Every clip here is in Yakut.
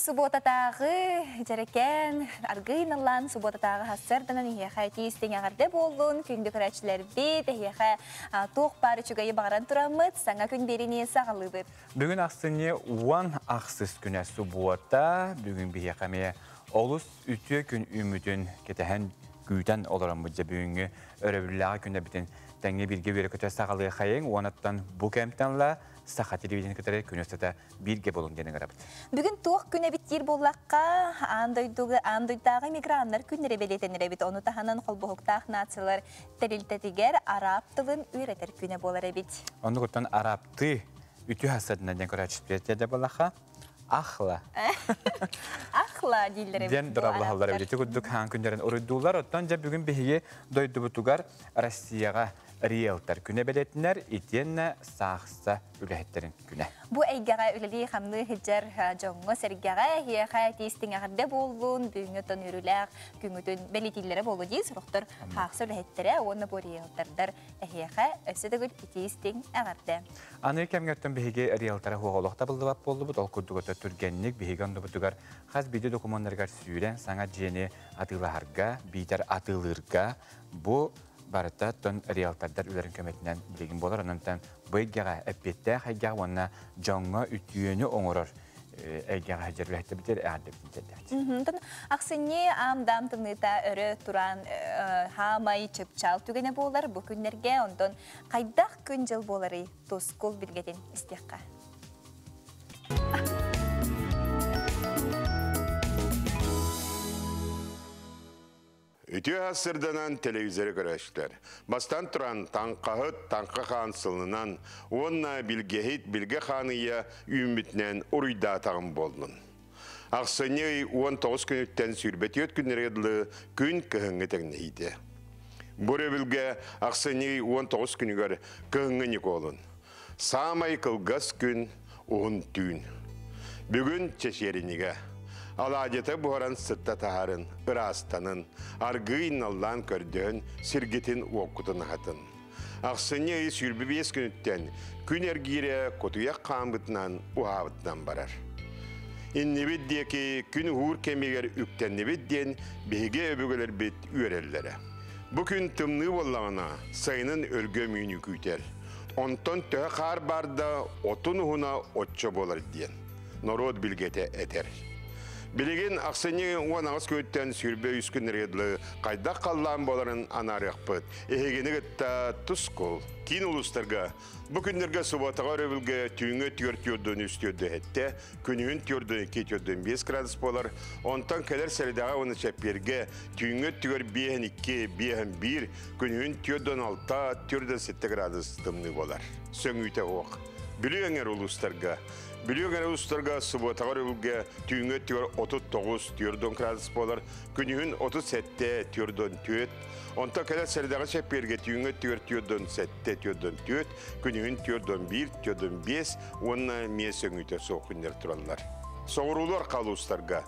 Субуотатааҕы дьэрэкээн аргыый наллаан субуотатааҕы сарсыарданан эһиэхэ тиис эҕэрдэ буоллун, күндү көрөөччүлэрбит, эһиэхэ туох баар үчүгэйи баҕаран тураммыт, саҥа күн биэриини саҕалыыбыт. Бүгүн ахсынньы 16 күнэ субуота, бүгүн биһиэхэ эмиэ олус үтүө күн үүммүтүн кэтэһэн күүтэн олороммут дьэ бүгүҥҥү өрөбүллээҕи күнэ бүтүн тэҥҥэ бииргэ үөрэ-көтө саҕалыахайыҥ уонаттан бу кэмтэн ла саха телевидение кытары күн устата бииргэ болун диэн ыҥырабыт. Бүгүн туох күн эбит диир буоллахха, аан дойдуга аан дойдааҕы миграннар күннэрэ бэлиэтэнэр эбит. Ону таһынан холбоһуктаах нациялар тэрилтэтигэр араб тылын үөрэтэр күнэ буолар эбит. Оннугуттан арабтыы үтүө хасадынан диэн көрөөччү де балаха ахла. Ахла дииллэр эбит. Диэн дорабылаһаллар эбит. Ити курдук хаан күннэрин уруйдуулар. Оттон дьэ бүгүн биһиги дойдубутугар Россияҕа риэлтор күнэ бэлиэтинэр итиэннэ саахса үлэһиттэрин күнэ. Бу эйгэҕэ үлэлии-хамныы сылдьар дьоҥҥо-сэргэҕэ эһиэхэ тиистиҥ эҕэрдэ буоллун, бүгүҥҥү оттон үөрүүлээх күҥҥүтүн бэлиэтииллэрэ буолуо дии сорохтор хаахса үлэһиттэрэ уонна бу риэлтордар эһиэхэ өссө төгүл итии-истиҥ эҕэрдэ. Аны кэмҥэ биһиги риэлтора хуох олох табыллыбат буоллубут, ол курдук өтө түргэнник биһиги оннубутугар хас биирдии докумуоннарыгар сүүрэн саҥа дьиэни атыылаһарга, биитэр атыылыырга бу барыта тон риэлтордар үлэрин көмөтүнэн билигин буолар. Онон бу эйгэҕэ эппиэттээх эйгэҕэ уонна дьоҥҥо үтүөнү оҥорор эйгэҕэ сылдьар үлэһиттэрбитигэр эҕэрдэбитин тиэрдэбит. Ахсынньы аам-даам тымныыта өрө туран хаамай чыпчаал түгэнэ буолар бу күннэргэ. Онтон хайдах күн-дьыл буоларый тускул билгэтин истиэххэ. Үтүө сырданан телевизоры көрөчтөр. Бастан туран таҥхаһыт таҥха хаан сылынан уонна билгэһит билгэ хааныйа үүммүтүнэн уруйдаатаҕым буоллун. Ахсынньы ый 19 күнүттэн сүүрбэтиэт күннэргэ дылы күн кыһыҥҥы тэҥнэһиитэ. Бу өрөбүлгэ ахсынньы ый 19 күнүгэр кыһыҥҥы Ньукуолун. Саамай кылгас күн, уһун түүн. Бүгүн чэчиэринигэ. Алаадьыта буһаран сытта таһарын, ыраастанын, аргыый наллаан көрдөһөн сиргитин уоккутун аһатын. Ахсынньы ый 25 күнүттэн күн эргиирэ кутуйах хаамбытынан уһаабытынан барар. Иннибит диэки күн уһуур кэмигэр үктэннибит диэн биһиги өбүгэлэрбит үөрэллэрэ. Бу күн тымныы буоллаҕына, сайынын өлгөм үүнүү күүтэр. Онтон төһө хаар баар да, отун уһуна оччо буолар диэн норуот билгэтэ этэр. Билигин ахсынньы 18 күнүттэн 23 күннэргэ дылы хайдах халлаан буоларын анаарыахпыт. Эһигини кытта тускул. Киин улуустарга бу күннэргэ субуотаҕа өрөбүлгэ түүҥҥү түөрт түөрдүн үс түөрдү эттэ, күнүһүн түөрдүн икки түөрдүн биэс градус буолар. Онтон кэлэр сэрэдэҕэ уонна чэппиэргэ түүҥҥү өттүгэр биэһин икки, биэһин биир, күнүһүн түөрдүн алта, түөрдүн сэттэ градус тымныы буолар. Сөҥүүтэ суох. Бүлүү эҥэр улуустарга Бүлүү эҥэр улуустарга субуотаҕа өрөбүлгэ түүҥҥү өттүгэр 39 40 градус буолар, күнүһүн 37 44, онтон кэлэр сэрэдэҕэ чэппиэргэ түүҥҥү өттүгэр 47 44, күнүһүн 41 45 уонна эмиэ сөҥүүтэ суох күннэр тураллар. Соҕуруулар улуустарга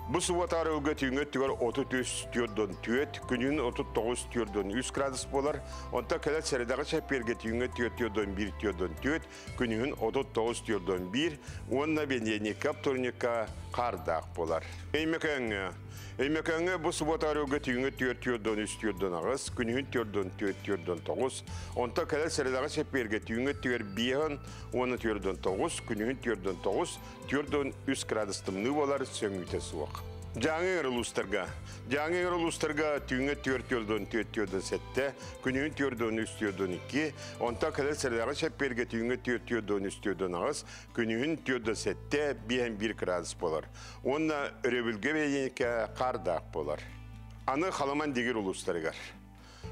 бу субуота өрөбүлгэ түүҥҥү өттүгэр 33 44, күнүһүн 39 43 градус буолар, онтон кэлэр сэрэдэҕэ чэппиэргэ түүҥҥү өттүгэр 41 44, күнүһүн 39 41 уонна бэнидиэнньиккэ вторникка хаардаах буолар. Өймөкөөҥҥө Өймөкөөҥҥө бу субуота өрөбүлгэ түүҥҥү 4 4 3 4 8, күнүһүн 4 4 4 9, онтон кэлэр сэрэдэҕэ чэппиэргэ түүҥҥү өттүгэр 5 уонна 4 9, күнүһүн 4 9, 4 3 градус тымныы буолар, сөҥүүтэ суох. Дьааҥы эҥэр улуустарга Дьааҥы эҥэр улуустарга түүҥҥү 4 4 4 4 7, күнүһүн 4 3 4 2, онтон кэлэр сэрэдэҕэ чэппиэргэ түүҥҥү 4 4 3 4 8, күнүһүн 4 7, 5 1 градус буолар. Уонна өрөбүлгэ бэйиэкэ хаардаах буолар. Аны Халаман дигир улуустарыгар.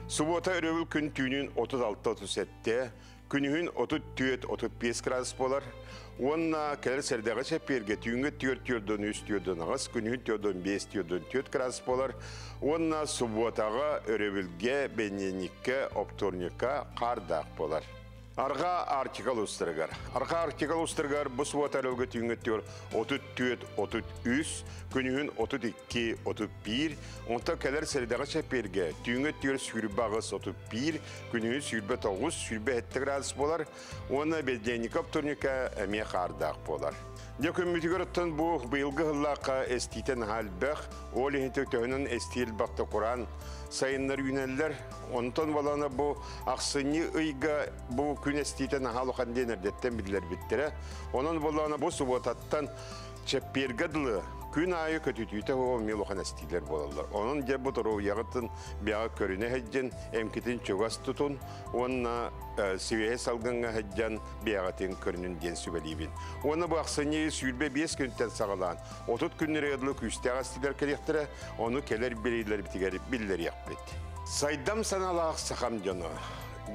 Субуота өрөбүл күн түүнүн 36-37, күнүһүн 34-35 градус буолар. Уонна кэлэр сэрдэҕэ чэппиэргэ түүҥҥү 4-4-3 4-8, күнүһүн 4-5 4-4 градус буолар. Уонна субуотаҕа өрөбүлгэ, бэнидиэнньиккэ, оптуорунньукка хаардаах буолар. Арҕаа Арктика улуустарыгар. Арҕаа Арктика улуустарыгар бу субуота өрөбүлгэ түүҥҥү өттүгэр 34, 33, күнүһүн 32, 31, онтон кэлэр сэрэдэҕэ чэппиэргэ түүҥҥү өттүгэр 28, 31, күнүһүн 29, 27 градус буолар уонна Бедленников турника эмиэ хаардаах буолар. Дьэ күммүтүгэр оттон бу быйылгы сыллаахха эстиитэ наһаа элбэх, ол иһин төһөнөн эстии элбэх да кураан сайыннар үүнэллэр. Онтон балана бу ахсынньы ыйга бу күн эстиитэ наһаа улахан диэн эрдэттэн биллэрбиттэрэ. Онон боллоҕуна бу субуотаттан чэппиэргэ дылы күн аайы көтүтүүтэ суох эмиэ улахан эстиилэр буолаллар. Онон дьэ бу доруобуйаҕытын бэҕэ көрүнэ сылдьын, эмкитин чугас тутун уонна сибиэһэй салгыҥҥа сылдьан бэйэҕитин көрүнүн диэн сүбэлиибин. Уонна бу ахсынньы 25 күнтэн саҕалаан 30 күннэригэр дылы күүстээх эстиилэр кэлиэхтэрэ, ону кэлэр бириилэрбитигэр биллэриэхпит. Сайдам санаалаах сахам дьоно,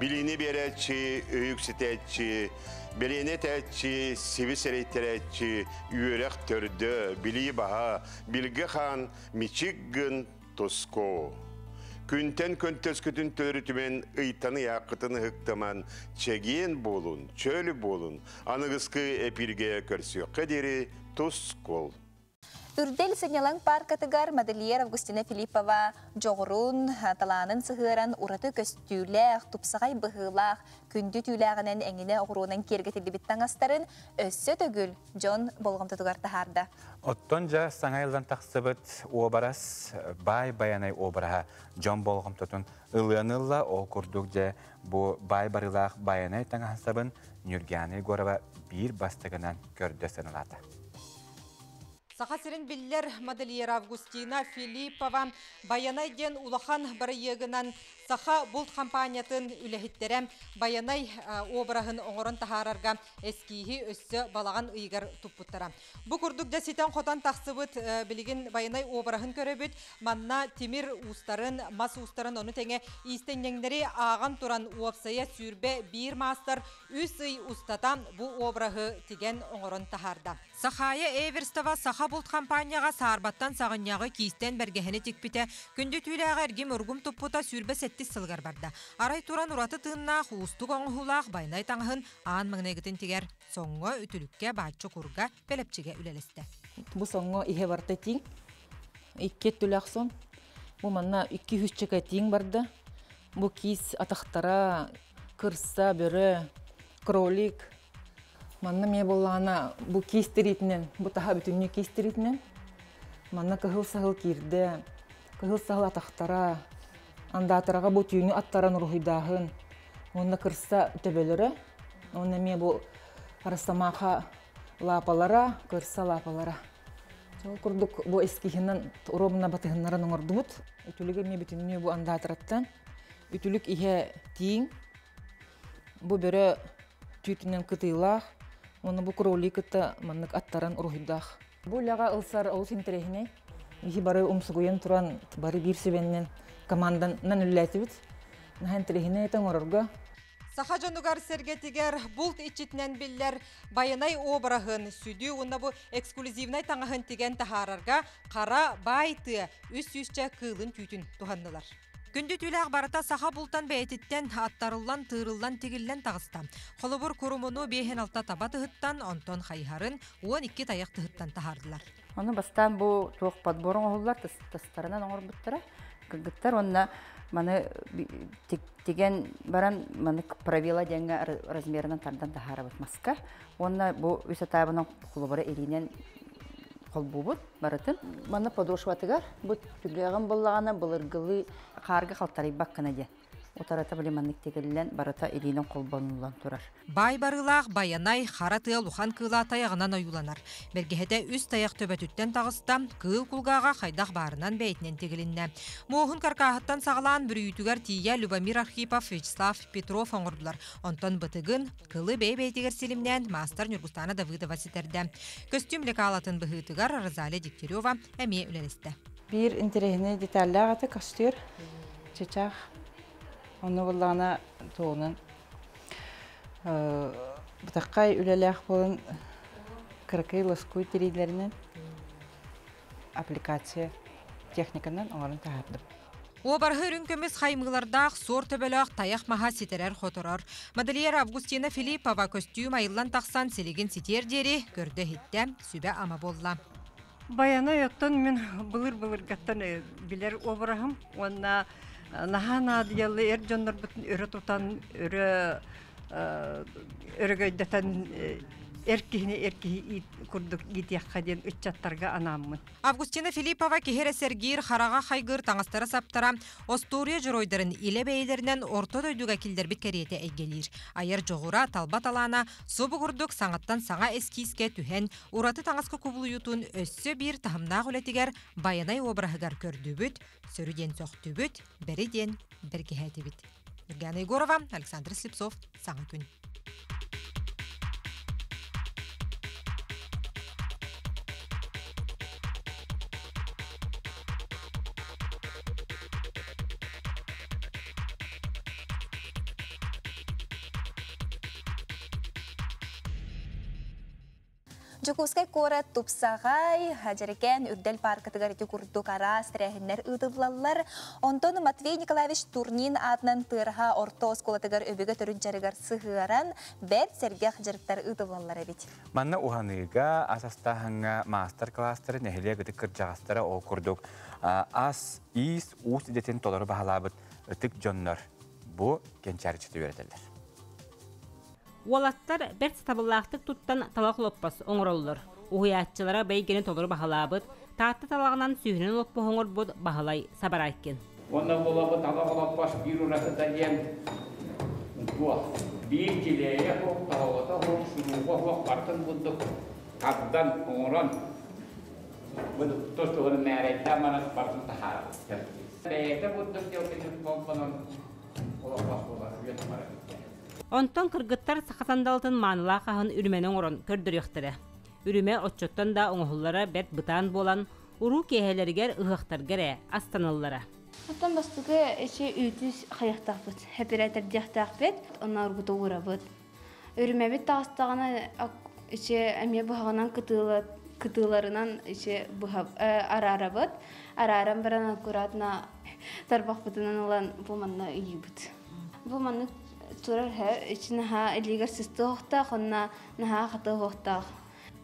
билиини биэрээччи, өйүксүтээччи, бэлиэни этээччи, сибис эрэйтэрээччи, үөрэх төрдө, билии баһа, билгэ хаан, мичик гын, туску. Күнтэн көнтөскүтүн төрүтүмэн, ыйтан ыйааххытын ыһыктаман, чэгиэн буолун, чөл буолун, аныгыскы эпиргэ көрсүөххэ диэри тускул. Үрдэл сынньалаҥ пааркатыгар модельер Августина Филиппова дьоҕурун, талаанын сыһыаран ураты көстүүлээх, тупсаҕай быһыылаах, күндү түүлээҕинэн эҥинэ оҕуруонан киэргэтиллибит таҥастарын өссө төгүл дьон болҕомтотугар таһаарда. Оттон дьэ саҥа айыллан тахсыбыт уобарас, баай байанай уобараһа дьон болҕомтотун ылыан ылла. Ол курдук дьэ бу баай барыылаах байанай таҥаһын-сабын Нюргиана Егорова биир бастакынан көрдө сыаналаата. Саха сирин биллэр модельера Августина Филиппова Байанай диэн улахан бырайыагынан Саха булт хампаанньатын үлэһиттэрэ Байанай обраһын оҥорон таһаарарга эскииһи өссө балаҕан ыйыгар туппуттара. Бу курдук дьэ ситэн-хотон тахсыбыт билигин Байанай обраһын көрөбүт. Манна тимир уустарын, мас уустарын ону тэҥэ иистэнньэҥнэри ааҕан туран уопсайа 21 маастар үс ый устата бу обраһы тигэн оҥорон таһаарда. Сахаайа Эверстова Саха булт хампаанньаҕа саарбаттан саҕынньаҕы, киистэн бэргэһэни тикпитэ, күндү түүлээҕи эргим-ургум туппута 27 сылыгар барда. Арай туран ураты тыыннаах, уустук оҥоһуулаах байанай таҥаһын аан маҥнайгытын тигэр. Соҥҥо, үтүлүккэ, бааччы курга, бэлэпчигэ үлэлэстэ. Бу соҥҥо иһэ барта тииҥ. Икки өттүлээх сон. Бу манна 200 чека тииҥ барда. Бу киис атахтара, кырса, бөрө, кролик, Манна эмиэ буоллаҕына бу киис тириитинэн, бу таһа бүтүннүү киис тириитинэн. Манна кыһыл саһыл киирдэ, кыһыл саһыл атахтара, андаатараҕа бу түүнү аттаран уруһуйдааһын, уонна кырса төбөлөрө, уонна эмиэ бу росомаха лаапалара, кырса лаапалара. Ол курдук бу эскиһинэн ровно батыһыннаран оҥордубут. Үтүлүк эмиэ бүтүннүү бу андаатараттан. Үтүлүк иһэ тииҥ, Бу бөрө түүтүнэн кытыылаах уонна бу кролик кытта маннык аттаран уруһуйдаах. Бу үлэҕэ ылсар олус интэриэһинэй. Биһи бары умсугуйан туран бары биир сүбэннэн команданан үлэлээтибит. Наһаа интэриэһинэй этэ оҥорорго. Саха дьонугар-сэргэтигэр булт иччитинэн биллэр Байанай обраһын, сүдү уонна бу эксклюзивнай таҥаһын тигэн таһаарарга хара баай тыа үс сүүсчэ кыылын түүтүн туһаннылар. Күндү түүлээх барыта саха бултан бэйэтиттэн аттарыллан, тыырыллан, тигиллэн таҕыста. Холобур, курумуну биэһин алта таба тыһыттан, онтон хайыһарын 12 тайах тыһыттан таһаардылар. Ону бастаан бу туох подбор оҥоһуллар тастарынан оҥорбуттара. Кыргыттар уонна маны тигэн баран маны правила диэҥҥэ размерынан тардан таһаарабыт маска. Уонна бу үс этабынан холобура илиинэн холбуубут барытын. Манна подошватыгар бу түгэҕин буллаҕына былыргылыы хаарга халтарыйбат гына диэн. Утарата били маннык тигиллэн барыта илиинэн холбонуллан турар. Баай барыылаах Байанай хара тыа улахан кыыла тайаҕынан ойууланар. Бэргэһэтэ үс тайах төбөтүттэн таҕыста, кыыл кулгааҕа хайдах баарынан бэйэтинэн тигилиннэ. Муоһун каркааһыттан саҕалаан бүрүйүүтүгэр тиийэ Любомир Архипов, Вячеслав Петров оҥордулар. Онтон бытыгын, кылы бэйэ-бэйэтигэр силимнээн маастар Ньургустаана Давыдова ситэрдэ. Көстүүм лекалатын быһыытыгар Розалия Дегтярева эмиэ үлэлэстэ. Биир интэриэһинэй деталлаах этэ костюр, чычаах. Онно буоллаҕына туоҕунан бытаххай үлэлээх буолан кыракый лоскуй тириилэринэн аппликация техниканан оҥорон таһаардым. Уобарһы үрүҥ көмүс хаймыылардаах суор төбөлөөх тайах маһа ситэрэр-хоторор. Модельер Августина Филиппова көстүүм айыллан тахсан силигин ситиэр диэри көрдө-иһиттэ, сүбэ-ама буолла. Байанай оттон мин былыр-былыргаттан билэр обраһым уонна наһаа наадыйаллы эр дьоннорбутун өрө тутан, өрө өрөгөйдөтөн Эр киһини эр киһи курдук иитиэххэ диэн ыччаттарга анааммын. Августина Филиппова киһи эрэ сэргиир, хараҕа хайгыыр таҥастара-саптара остуоруйа дьоруойдарын илэ бэйэлэринэн орто дойдуга киллэрбит кэриэтэ эйгэлиир. Айар дьоҕура, талба талаана субу курдук саҥаттан саҥа эскиискэ түһэн, ураты таҥаска кубулуйуутун өссө биир таһымнаах үлэтигэр Байанай обраһыгар көрдүбүт, сөрү диэн сөхтүбүт, бэри диэн бэргэһээтибит. Нургана Егорова, Александр Слепцов, Саҥа күн. Дьокуускай куорат тупсаҕай, дьэрэкээн Үрдэл пааркатыгар ити курдук араас тэрээһиннэр ыытыллаллар. Онтон Матвей Николаевич Турнин аатынан Тыараһа орто оскуолатыгар өбүгэ төрүт дьарыгар сыһыаран, бэрт сэргэх дьарыктар ыытыллаллар эбит. Манна уһаныыга, ас астааһыҥҥа маастар-кылаастары нэһилиэк ытык кырдьаҕастара ол курдук ас, иис, уус идэтин толору баһылаабыт ытык дьоннор бу кэнчээриччитэ үөрэтэллэр. Уолаттар бэрт сатабыллаахтык туттан талах лоппос оҥороллор. Уһуйааччылара бэйгэни толору баһылаабыт, Таатта талаҕынан сүүһүнэн лоппоһу оҥорбут Баһылай Сабарайкин. Уонна буолабыт талах олоппос биир уратыта диэн туох биир килиэйэ суох, тоһоҕото суох, сурууга суох барытын курдук тардан оҥорон тус-туһунан мээрэйдээн баран барытын таһаарабыт. Бэйэтэ курдук дьылгытын холбонон олоппос буолар үйэ тухары. Онтон кыргыттар саха сандалытын маанылаах аһын үрүмэни оҥорон көрдөрүөхтэрэ. Үрүмэ оччоттон да оҥоһуллара бэрт бытаан буолан, уруу киэһэлэригэр ыһыахтарга эрэ астаналлара. Оттон бастакы эчи үүтү хайыахтаахпыт, эпэрээтердиэхтээхпит, онно оргута уурабыт. Үрүмэбит таҕыстаҕына ичи эмиэ быһаҕынан кытыыларынан ичи быһа араарабыт. Арааран баран аккуратно тарбахпытынан ылан бу манна ыйыыбыт. Бу маннык турар ичи наһаа илиигэр сыстыахтаах, онно наһаа хатыахтаах.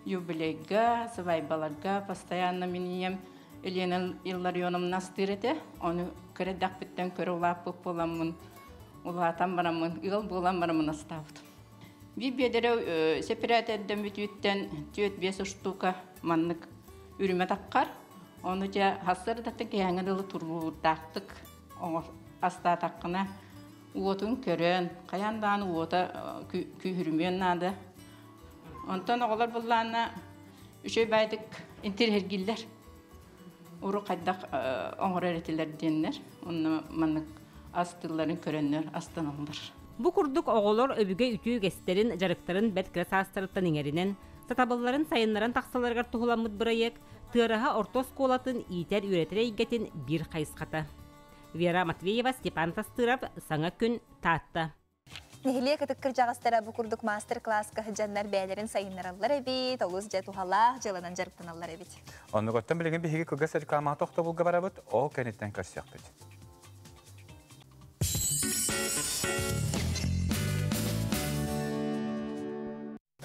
Юбилейга, сыбайбаларга постоянно мин ийэм Елена Илларионовна астыыр этэ. Ону кыра көрө улааппыт буоламмын, улаатан бараммын, ыал буолан бараммын астаабытым. Биир биэдэрэ сэпирээт бүтүүттэн түөт биэс штука маннык үрүмэ таххар. Ону дьэ хассардаттан киһээҥҥэ дылы турбуурдаахтык астаатаххына уотун көрөн, хайаан даҕаны уота күүһүрүмүөн наада. Онтон оҕолор буллаанна үчүгэй баайдык интириэһиргииллэр. Уру хайдах оҥорор этилэр диэннэр, онно маннык ас тылларын көрөннөр астаналлар. Бу курдук оҕолор өбүгэ үтүө үгэстэрин, дьарыктарын бэрт кыра саастарыттан иҥэринэн, сатабылларын сайыннаран тахсалларыгар туһуламмыт бырайыак Тыараһа орто оскуолатын иитэр-үөрэтэр эйгэтин биир хайысхата. Вера Матвеева, Степан Тастыров, Саҥа күн, Таатта. Нэһилиэк ытык кырдьаҕастара бу курдук маастар-кылааска сылдьаннар бэйэлэрин сайыннараллар эбит, олус дьэ туһалаах дьыаланан дьарыктаналлар эбит. Оннугуттан билигин биһиги кылгас рекламаҕа тохтобулга барабыт, ол кэнниттэн көрсүөхпүт.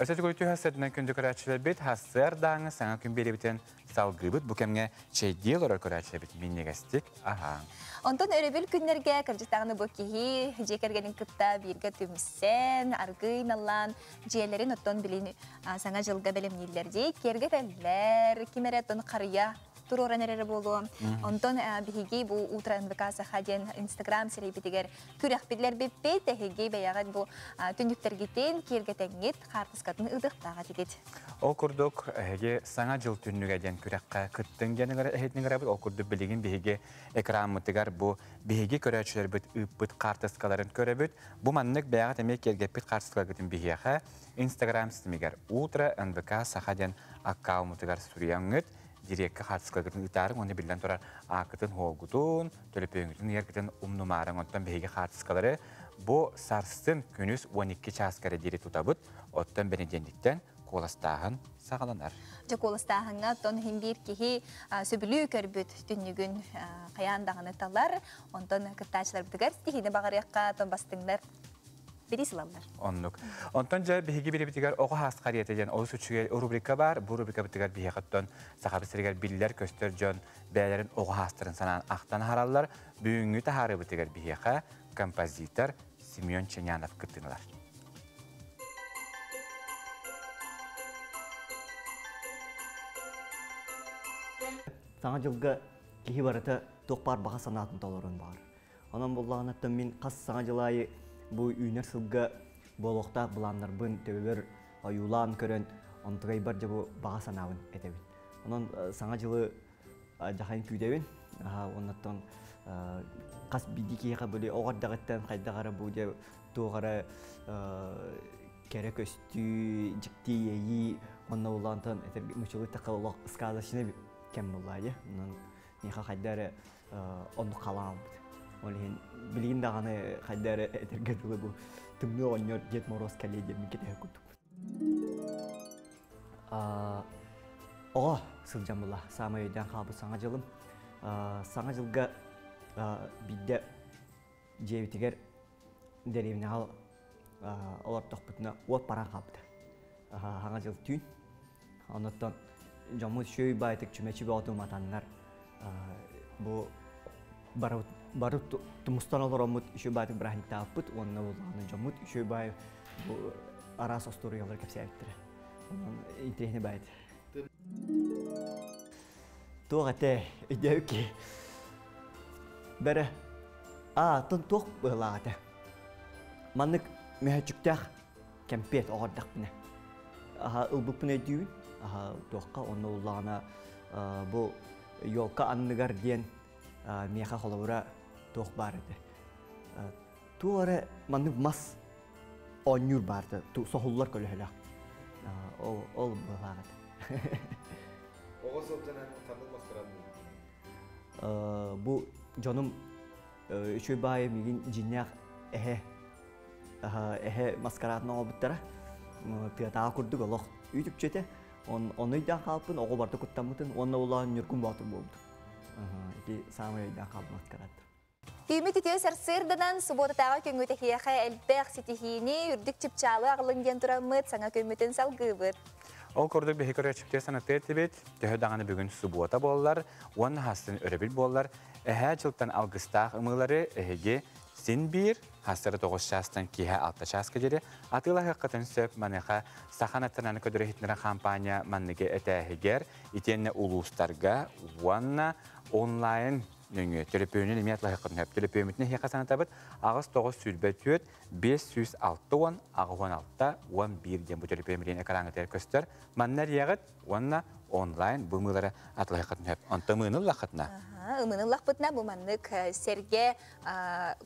Өссө түгүлтүү хассыатынан күндү көрөөччүлэрбит хассыар дааҥы саҥа күн биэрэбитин салгыыбыт. Бу кэмҥэ чэйдии олорор көрөөччүлэрбит минньигэстик аһааҥ. Онтон өрөбүл күннэргэ кырдьыктаҕына бу киһи дьиэ кэргэнин кытта бииргэ түмсэн, аргыый наллаан дьиэлэрин оттон билин саҥа дьылга бэлэмнииллэр дии киэргэтэллэр, ким эрэ оттон харыйа туруоран эрэрэ буолуо. Онтон биһиги бу Утро НВК Саха диэн Инстаграм сирэйбитигэр күрэхпитлэрбиппит, эһиги бэйэҕит бу түннүктэргитин киэргэтэҥҥит хаартыскатын ыытыахтаах этигит. Ол курдук, эһиги Саҥа дьыл түннүгэ диэн күрэххэ кыттыҥ диэн эһитин Ол курдук билигин биһиги экраммытыгар бу биһиги көрөөччүлэрбит ыыппыт хаартыскаларын көрөбүт. Бу маннык бэйэҕит эмиэ киэргэппит хаартыскаларгытын биһиэхэ Инстаграм ситимигэр Утро НВК Саха диэн аккаунмутугар суруйаҥҥыт, дирекка хаартыскаларгытын ыытаарыҥ уонна биллэн турар ааккытын хуолгутун, төлөпүөҥҥүтүн ыйаргытын умнумаарыҥ. Оттон биһиги хаартыскалары бу сарсын күнүс 12 чааска эрэ диэри тутабыт. Оттон бэнидиэнньиктэн куоластааһын саҕаланар. Дьэ куоластааһыҥҥа оттон иһин биир киһи сөбүлүү көрбүт түннүгүн хайаан даҕаны талар. Онтон кыттааччыларбытыгар ситиһиини баҕарыахха, оттон бастыҥнар бириис ылаллар. Оннук. Онтон дьэ биһиги бирэбитигэр оҕо хаас харыйата диэн олус үчүгэй рубрика бар. Бу рубрикабытыгар биһиэхэ Сахабыт сиригэр биллэр-көстөр дьон бэйэлэрин оҕо хаастарын санаан ахтан аһараллар. Бүгүҥҥү таһаарыыбытыгар биһиэхэ композитор Семен Ченянов кыттыналар. Саҥа дьылга киһи барыта туох баар баҕа санаатын толорон баҕар. Онон буоллаҕына мин хас саҥа дьыл аайы бу үүнэр сылга буолуохтаах былааннарбын төбөбөр ойуулаан көрөн, онтугайбар дьэ бу баҕа санаабын этэбин. Онон саҥа дьылы дьахайын күүтэбин. Оннуттан хас биирдии киһиэхэ били оҕо эрдэҕиттэн хайдах эрэ бу дьэ туох эрэ кэрэ көстүү, дьикти иэйии онно улаантан этэр тахха олох сказочный кэм буоллаа дии. Онон миэхэ хайда эрэ оннук халааммыт. Ол иһин билигин даҕаны хайда эрэ этэргэ дылы бу тымныы оҕонньор Дед Мороз кэлиэ диэн мин кэтэһэ курдукпут. Оҕо сылдьан була саамай өйдөөн хаалбыт саҥа дьылым. Саҥа дьылга биирдэ дьиэбитигэр дэриэбинэҕэ олордохпутуна уот баран хаалбыта. Саҥа дьыл түүн. Оннуттан дьоммут үчүгэй баайтык чүмэчи бөҕөтүн уматаннар бу бары бары тумустан олороммут үчүгэй баайтык бырааһынньыктаабыппыт уонна улахан дьоммут үчүгэй баай бу араас остуоруйалары кэпсээбиттэрэ. Онон интэриэһинэй баайт. Туох этэ өйдөөбүкки бэрэ аа тон туох быһылаах этэ. Маннык мөһөччүктээх кэмпиэт оҕордахпына аха ылбыппын өйдүүбүн аха туохха онно уллаҕына бу елка анныгар диэн миэхэ холобура туох баар этэ туох эрэ маннык мас оонньуур баар этэ соһуллар көлөһөлөөх ол ол быһылаах этэ. Оҕо сылдьан ханнык маскарад Бу дьонум үчүгэй баайы миигин дьиҥнээх эһэ эһэ маскараатын оҥорбуттара. Тыатааҕы курдук олох үүт-үкчү этэ. Ону өйдөөн хаалпын, оҕо барыта куттаммытын уонна улахан ньургун боотур буолбутум. Ити саамай өйдөөн хаалбыт маскарад. Түүмүт үтүө сарсыарданан субуотатааҕы күҥҥүт эһиэхэ элбэх ситиһиини, үрдүк чыпчаалы аҕалыҥ диэн тураммыт, саҥа күммүтүн салгыыбыт. Ол курдук биһи көрөөччүбүтүгэр санатыа этибит, төһө даҕаны бүгүн субуота буоллар уонна хастын өрөбүл буоллар, эһээ дьылтан алгыстаах ымыылары эһиги син биир хастары 9 чаастан киэһэ 6 чааска диэри атыылаһыаххытын сөп. Маныаха Саха национальнай көрдөрөр-иһитиннэрэр хампаанньа манныгы этээһигэр итиэннэ улуустарга уонна онлайн нөҥүө төлөпүөнүн эмиэ атылаһыаххытын сөп. Төлөпүөммүтүн эһиэхэ санатабыт 8 9 24 560 86 11 диэн бу төлөпүөн билигин экраҥҥытыгар көстөр. Манна эрийэҕит уонна онлайн бу ымыылары атылаһыаххытын сөп. Онтон ымыыны ыллаххытына? Ымыыны ыллахпытына бу маннык сэргэ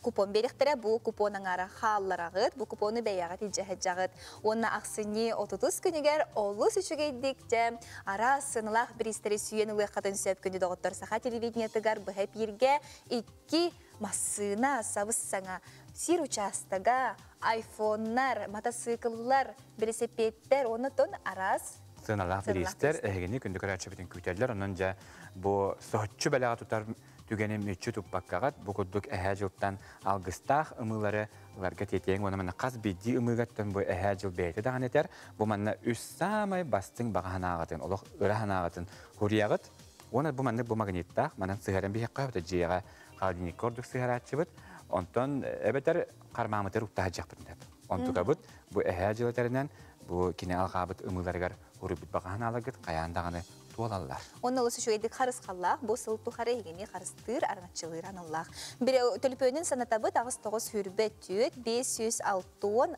купон биэриэхтэрэ. Бу купон аҥаара хааллараҕыт, бу купону бэйэҕит илдьэ сылдьаҕыт. Уонна ахсынньы 30 күнүгэр олус үчүгэйдик дьэ араас сыаналаах бириистэри сүүйэн ылыаххытын сөп күндү доҕоттор саха телевидениетыгар быһа эпииргэ икки массыына сабыс-саҥа сир учаастага, айфоннар, матасыыкыллар, бэлисэпиэттэр уонна тон араас сыаналаах бириистэр эһигини күндү көрөөччүбүтүн күүтэллэр. Онон дьэ бу соһуччу бэлэҕи тутар түгэни мүччү туппаккаҕыт бу курдук эһээ дьылтан алгыстаах ымыылары ыларга тиэтиэҥ уонна манна хас биирдии ымыыгаттан бу эһээ дьыл бэйэтэ даҕаны этэр бу манна үс саамай бастыҥ баҕа санааҕытын олох ыра санааҕытын хуруйаҕыт уонна бу маннык бу магниттаах манан сыһыаран биһиэххэ эбэтэр дьиэҕэ холодильникка ордук сыһыарааччыбыт онтон эбэтэр хармаамытыгар уктаһадьахпытын сөп онтукабыт бу эһээ дьыл этэринэн бу кини алҕаабыт ымыыларыгар уруйбут баҕа санааларгыт хайаан даҕаны туолаллар. Онно олус үчүгэйдик харысхаллаах, бу сыл тухары эһигини харыстыыр, араҥаччылыыр аналлаах. Бире төлөпүөнүн санатабыт 89 24 560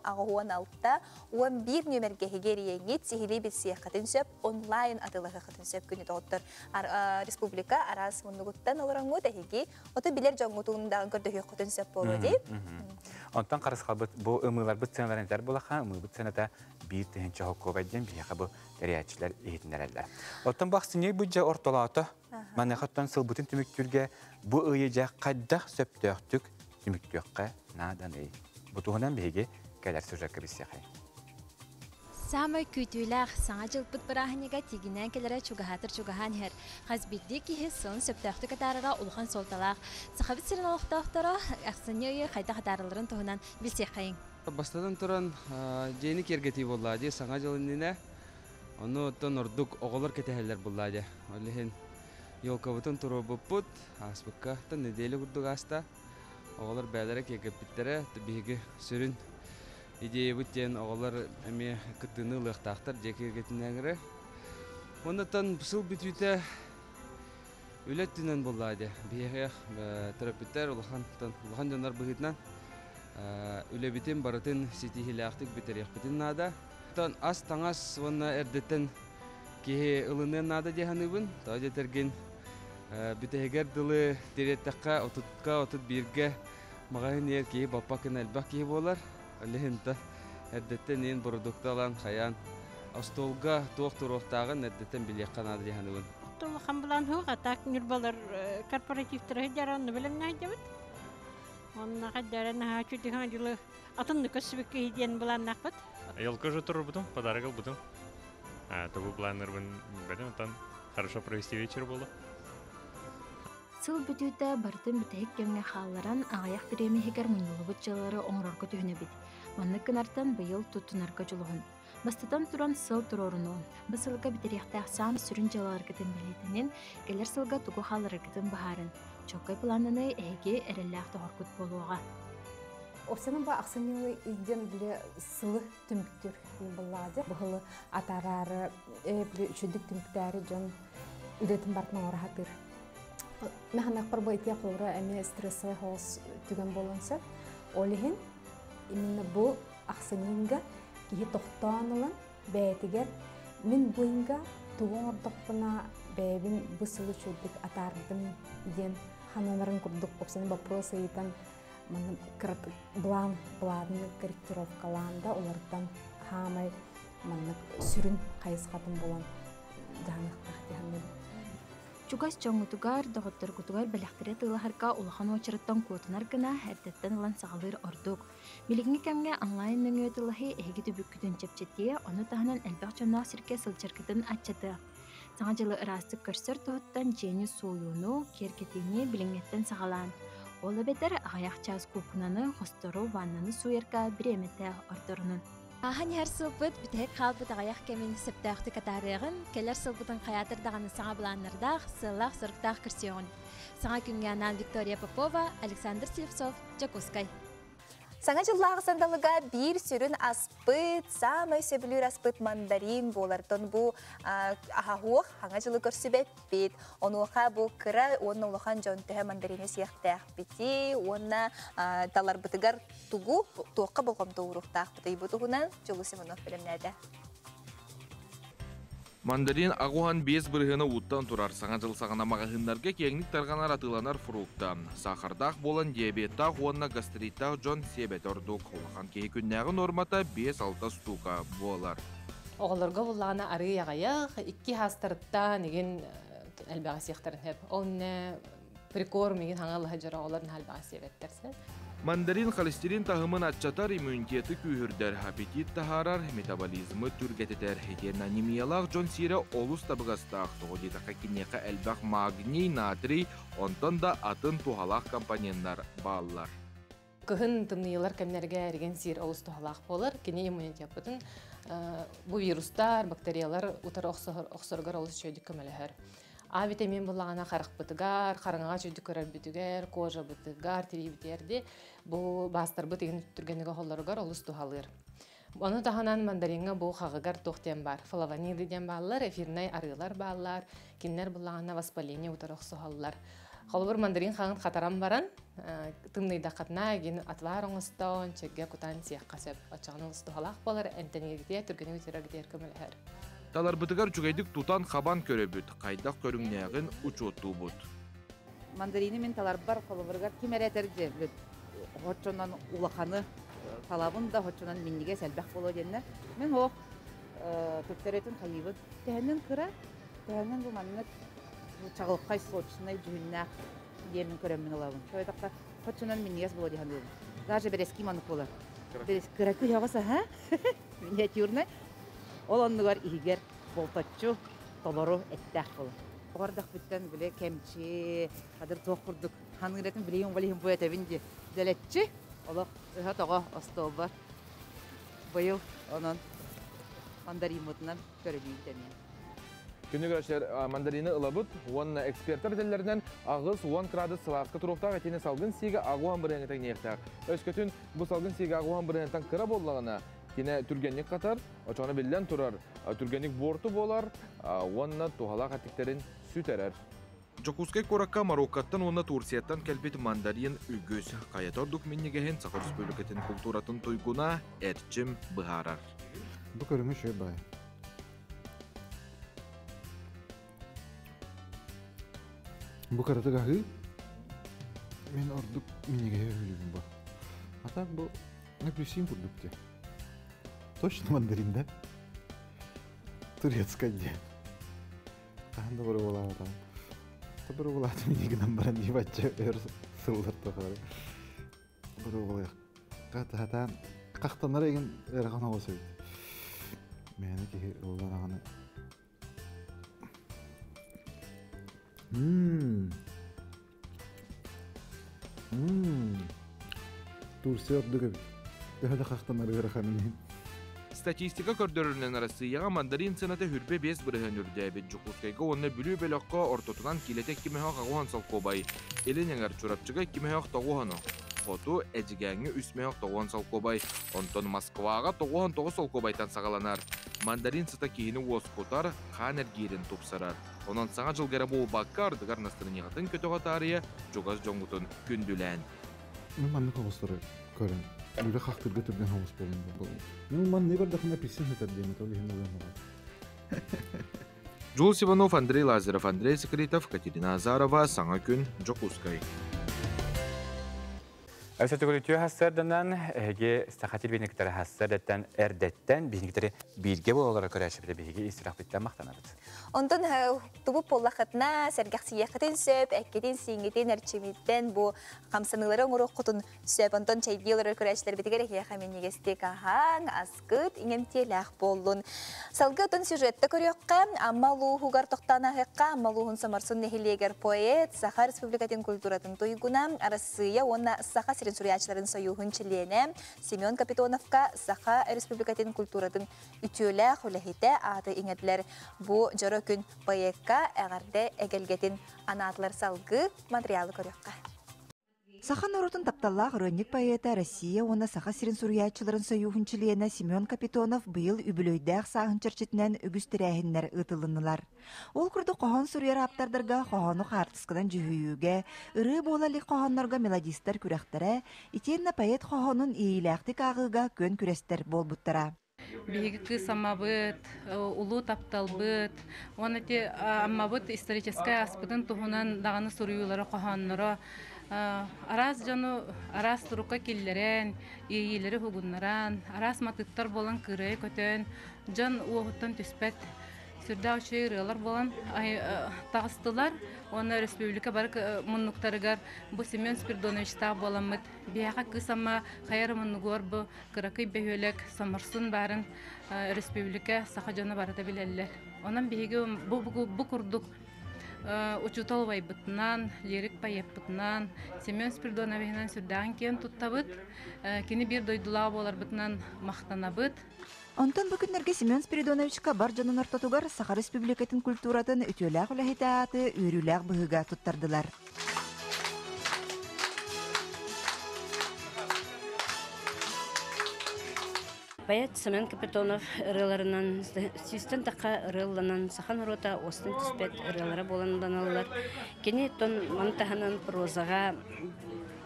86 11 нүөмэргэ эһиги эрийэҥҥит сиһилии билсиэххитин сөп, онлайн атыылаһыаххытын сөп күнү доҕоттор. Республика араас муннугуттан олороҥҥут эһиги ото билэр дьоҥҥутун даҕан көрдөһүөххүтүн сөп буолуо дии. Онтон харысхалбыт бу ымыыларбыт сыаналарын этэр булаха, ымыыбыт сыаната 1 тыһыынча холкуобай диэн биһиэхэ бу тэрийээччилэр иһитиннэрэллэр. Оттон бу ахсынньы бу дьэ ортолоото. Маныаха оттон сылбытын түмүктүүргэ бу ыйы дьэ хайдах сөптөөхтүк түмүктүөххэ нааданый? Бу туһунан биһиги кэлэр сюжекка билсиэхэй. Саамай күүтүүлээх Саҥа дьылбыт бырааһынньыга тигинээн кэлэрэ чугаһаатар чугаһаан иһэр. Хас биирдии киһи сылын сөптөөхтүк атаарара улахан суолталаах. Сахабыт сирин олохтоохторо ахсынньы ыйы хайдах атааралларын туһунан билсиэххэйиҥ. Бастатан туран, дьиэни киэргэтии буоллаҕа дии, Саҥа дьыл иннинэ. Ону оттон ордук оҕолор кэтэһэллэр буоллаҕа дии. Ол иһин елкабытын туруорбуппут, ааспыкка нэдиэлэ курдук ааста. Оҕолор бэйэлэрэ киэргэппиттэрэ, биһиги сүрүн идеябыт диэн оҕолор эмиэ кыттыыны ылыахтаахтар дьиэ киэргэтинээҥҥэ. Оннуттан сыл бүтүүтэ Үлэ өттүнэн буоллаҕа дии. Биһиэхэ төрөппүттэр улахан улахан дьоннор быһыытынан үлэбитин барытын ситиһиилээхтик бүтэриэхпитин наада. Оттон ас-таҥас уонна эрдэттэн киһи ылыныан наада дии саныыбын. Тоҕо диэтэргин бүтэһигэр дылы тириэттэххэ отутка, 31-гэ маҕаһыын иһэр киһи баппа гына элбэх киһи буолар. Ол иһин эрдэттэн иин бородуукта ылан хайаан остуолга туох туруохтааҕын эрдэттэн билиэххэ наада дии саныыбын. Улахан былаан суох, а так Ньурбалар корпоративтара сылдьар онно бэлэмнээйдибит. Онно хайдара наһаа үчүгэй дьылы атыннык көссүбүккэ диэн былааннаахпыт. Елка уже турбутум, подарок ылбытым. Тугу планнарбын билбэтим, оттон хорошо провести вечер было. Сыл бүтүүтэ барытын бүтэһик кэмҥэ хаалларан, аҕыйах бириэмэ иһигэр мунньуллубут дьыалалары оҥорорго түһүнэбит. Маннык гынартан быйыл туттунарга дьулуһун. Бастатан туран, сыл туруорунуо. Бу сылга бүтэриэхтээх саамай сүрүн дьыалаларгытын бэлиэтэнин, кэлэр сылга тугу хааллараргытын быһаарын. Чуолкай былааннаныы эһиги эрэллээх доҕоргут буолуоҕа. Опсанын ба ахсынньылы иден биле сылы түмүктүр буллаады. Быһылы атараары биле үчүдүк түмүктээри дьон үлэтин бартын оҥоро Механакпар бу ития холура эмиэ стрессовый хоос түгэн буолуон сөп. Ол иһин именно бу ахсынньыга киһи тохтоон ылан бэйэтигэр мин бу ыйга тугу оҥордохпуна бэйэбин бу сылы үчүгэйдик атаардым диэн хананарын курдук опсаны вопрос ыйытан манна план планы корректировкалаан да олортон хаамай маннык сүрүн хайысхатын булан дьаһаныахтаах дии Чугас дьоҥҥутугар, доҕотторгутугар бэлэхтэри атыылаһарга улахан уочараттан куотунар гына эрдэттэн ылан саҕалыыр ордук. Билиҥҥи кэмҥэ онлайн нөҥүө атыылаһыы эһиги түбүккүтүн чэпчэтиэ, ону таһынан элбэх дьонноох сиргэ сылдьаргытын аччатыа. Саҥа дьылы ыраастык көрсөр туһуттан дьиэни сууйууну, киэргэтиини билиҥҥиттэн саҕалаан. Ол эбэтэр аҕыйах чаас куукунаны, хостору, ваннаны сууйарга бириэмэтэ ордорунун. Ааһан иһэр сылбыт бүтэһик хаалбыт аҕыйах кэмин сөптөөхтүк атаарыаҕын, кэлэр сылбытын хайаатар даҕаны саҥа былааннардаах, сыаллаах-соруктаах көрсүөҕүн. Саҥа күҥҥэ анаан Виктория Попова, Александр Слепцов, Дьокуускай. Саҥа дьыллааҕы сандалыга биир сүрүн аспыт, саамай сөбүлүүр аспыт мандарин буолартан бу аһаһуох хаҥа дьылы көрсүбэппит. Онуоха бу кыра уонна улахан дьон төһө мандарины сиэхтээхпити уонна таларбытыгар тугу туохха болҕомто ууруохтаахпытый бу туһунан Дьулус Иванов бэлэмнээтэ. Мандарин 85 бырыһыана ууттан турар. Саҥа дьыл саҕана маҕаһыыннарга киэҥник тарҕанар атыыланар фрукта. Саахардаах буолан диабеттаах уонна гастриттаах дьон сиэбэтэ ордук. Улахан киһи күннээҕи нуормата 5-6 штука буолар. Оҕолорго буллаҕына арыы аҕыйах, икки хаастарыттан игин элбэҕи сиэхтэрин сөп. Ол иннэ прикорм игин хаҥа лыһа дьоро оҕолор наһаа элбэҕи сиэбэттэр сөп. Мандарин холестерин таһымын аччатар, иммунитеты күүһүрдэр, аппетит таһаарар, метаболизмы түргэтитэр. Итиэннэ анемиялаах дьон сиирэ олус табыгастаах. Тоҕо диэтэххэ киниэхэ элбэх магний, натрий, онтон да атын туһалаах компоненнар бааллар. Кыһын тымныйылар кэмнэргэ эригин сиир олус туһалаах буолар. Кини иммунитеппытын бу вирустар, бактериялар утары охсоргор олус үчүгэйдик көмөлөһөр. А витамин буллаҕына харахпытыгар, хараҥаҕа үчүгэйдик көрөрбүтүгэр, кожабытыгар, тириибитигэр ди бу баастарбыт игин түргэнник оһоллоругар олус туһалыыр. Ону таһынан мандариҥҥа бу хаҕыгар туох диэн баар, флавониды диэн бааллар, эфирнай арыылар бааллар, кинилэр буллаҕына воспаление утары охсуһаллар. Холобур, мандарин хаҕын хатаран баран, тымныйдаххытына игин отвар оҥостон, чэйгэ кутан сиэххэ сөп. Оччоҕуна олус туһалаах буолар, эмтэнииргитигэр, түргэнник үтүөрэргитигэр көмөлөһөр. Таларбытыгар үчүгэйдик тутан-хабан көрөбүт, хайдах көрүҥнээҕин учуоттуубут. Мандарины мин таларбар холобуругар ким эрэ этэр дьэ хоччонон улаханы талабын да хоччонон минньигэс элбэх буолуо диэннэр. Мин оох төттөрөтүн хайыыбын. Төһөннөн кыра, төһөннөн бу маннык чаҕылхай сочнай дьүһүннээх диэмин көрөммүн ылабын. Тойтохто хоччонон минньигэс буолуо дии саныыбын. Даже бэрэски маннык буолар. Кыра күһэҕэс аха миниатюрнай. Ол оннугар иһигэр болточчу толору эттээх буолар. Оҕордохпуттан бile кэмчи, хадыр туох курдук ханыыратын билиһин балиһин бу этэбин ди. Дэлэччи олох ыһа тоҕо остуолбар. Быйыл онон мандариммытынан көрүлүүбүт эмиэ. Күнүгэр мандарины ылабыт уонна эксперттэр этэллэринэн 80 градус сылааска туруохтаах итини салгын сиигэ 80 бырыһыаҥҥа тэҥниэхтээх. Өскөтүн бу салгын сиигэ 80 бырыһыантан кыра буоллаҕына, кинэ түргэнник хатар, очоҕуна биллэн турар, түргэнник буорту буолар уонна туһалаах эттиктерин сүтэрэр. Дьокуускай куоракка Мароккоттан уонна Турцияттан кэлбит мандарин үгүс. Хайата ордук минньигэһин Саха Республикатын култууратын туйгуна Эрчим быһаарар. Бу көрүҥү үчүгэй баҕайы. Бу кыратык аһыы. Мин ордук минньигэһи өһүлүүбүн бу. А так бу апельсин курдук дии. Точно мандарин да? Турецкай диэн. Хаһан да боруобалаабатаҕым. Боруобалаатым инньэ гынан баран ебачча өр сыллар тухары боруобалыахха сатаан хахтанара игин ыарахан оҕус эбит. Мээнэ киһи ыллараҕына Мм. Мм. Турция ордук эбит. Төһө да хахтанар ыараханын иһин. Статистика көрдөрөрүнэн Арассыыйаҕа мандарин сыаната 25% үрдээбит. Дьокуускайга уонна Бүлүү бөлөххө ортотунан киилэтэ 2 мөһөөх 80 солкуобай, Илин эҥэр Чурапчыга 2 мөһөөх 90, Хоту Эдьигээҥҥэ 3 мөһөөх 90 солкуобай, онтон Москваҕа 99 солкуобайтан саҕаланар. Мандарин сыта киһини уоскутар, хаан эргиирин тупсарар. Онон Саҥа дьылга эрэ буолбакка, ардыгар настырынньаҕытын көтөҕө таарыйа чугас дьоҥҥутун күндүлээн. Мин маннык оҕустары көрөн, үлэ хахтырга түргэн оҕус буолун буолла. Мин маннык көрдөхүнэ апельсин сытар диэн ол иһин ылыам оҕо. Джулс Иванов, Андрей Лазарев, Андрей Секретов, Катерина Азарова, Саҥа күн, Дьокуускай. Өссө төгүл үтүө хассыарданан, эһиги саха телевидениетигэр хассыардаттан эрдэттэн биһигитэри бииргэ буолалара көрөөччүбүтэ биһиги ис сүрэхпиттэн махтанабыт. Онтон тубу буоллахытына сэргэхсийиэххитин сөп, эккитин, сииҥҥитин, эрчимиттэн бу хамсаныылары оҥоруоххутун сөп. Онтон чэйдии олорор көрөөччүлэрбитигэр эһиэхэ минньигэстик аһааҥ, аскыт, иҥэмтиэлээх буоллун. Салгыы отон сюжетта көрүөххэ, Амма улууһугар тохтоон ааһыахха, Амма улууһун Соморсун нэһилиэгэр поэт, Саха Республикатын культуратын туйгуна, Арассыыйа уонна Саха сирин суруйааччыларын сойууһун чилиэнэ Семен Капитоновка Саха Республикатын культуратын үтүөлээх үлэһитэ ааты иҥэрдилэр. Бу дьоро күн поэкка эҕэрдэ эгэлгэтин анаатылар салгыы материалы көрүөххэ. Саха норуотун тапталлаах ырыанньык поэта Россия уонна Саха сирин суруйааччыларын сойууһун чилиэнэ Семен Капитонов быйыл үбүлүөйдээх сааһын чэрчитинэн үгүс тэрээһиннэр ыытылыннылар. Ол курдук хоһоон суруйар ааптардарга хоһоону хаартысканан дьүһүйүүгэ, ырыа буола илик хоһооннорго мелодистар күрэхтэрэ, итиэннэ поэт хоһоонун иэйиилээхтик ааҕыыга күөн күрэстэр буолбуттара. Биһиги кыыс Аммабыт, улуу тапталбыт, уонна ити Аммабыт историческай ааспытын туһунан даҕаны суруйуулара, хоһоонноро араас дьону араас турукка киллэрэн, иэйиилэри уһугуннаран, араас матыыптар буолан кыырайа көтөн, дьон уоһуттан түспэт сүрдээх үчүгэй ырыалар буолан таҕыстылар. Уонна республика бары муннуктарыгар бу Семен Спиридоновичтаах буоламмыт биһиэхэ кыыс Амма хайа эрэ муннугугар бу кыракый бөһүөлэк Соморсун баарын республика саха дьоно барыта билэллэр. Онон биһиги бу, бу курдук учуутал убайбытынан, лирик поэппытынан, Семен Спиридоновиһынан сүрдээҕин киэн туттабыт. Кини биир дойдулаах буоларбытынан махтанабыт. Онтон бу күннэргэ Семен Спиридоновичка бар дьонун ортотугар Саха Республикатын культуратын үтүөлээх үлэһитэ ааты үөрүүлээх быһыыга туттардылар. Поэт Семен Капитонов ырыаларынан сүүстэн тахха ырыалланан саха норуота уостан түспэт ырыалара буолан ылланаллар. Кини тон маны таһынан прозаҕа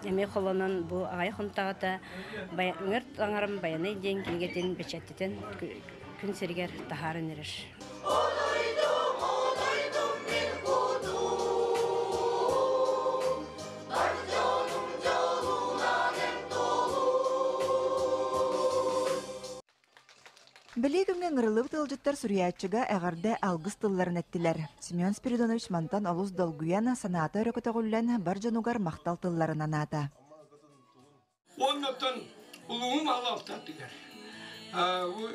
эмиэ холонон бу аҕай хонтаҕата Үҥэр таҥарам Байанай диэн кинигэтин бэчээттэтэн күн сиригэр таһааран эрэр. Бэлиэ күҥҥэ ыҥырыллыбыт ыалдьыттар суруйааччыга эҕэрдэ алгыс тылларын эттилэр. Семен Спиридонович мантан олус долгуйан, санаата өрө көтөҕүллэн, бар дьонугар махтал тылларын анаата. Оннуттан улууһум халалтатыгар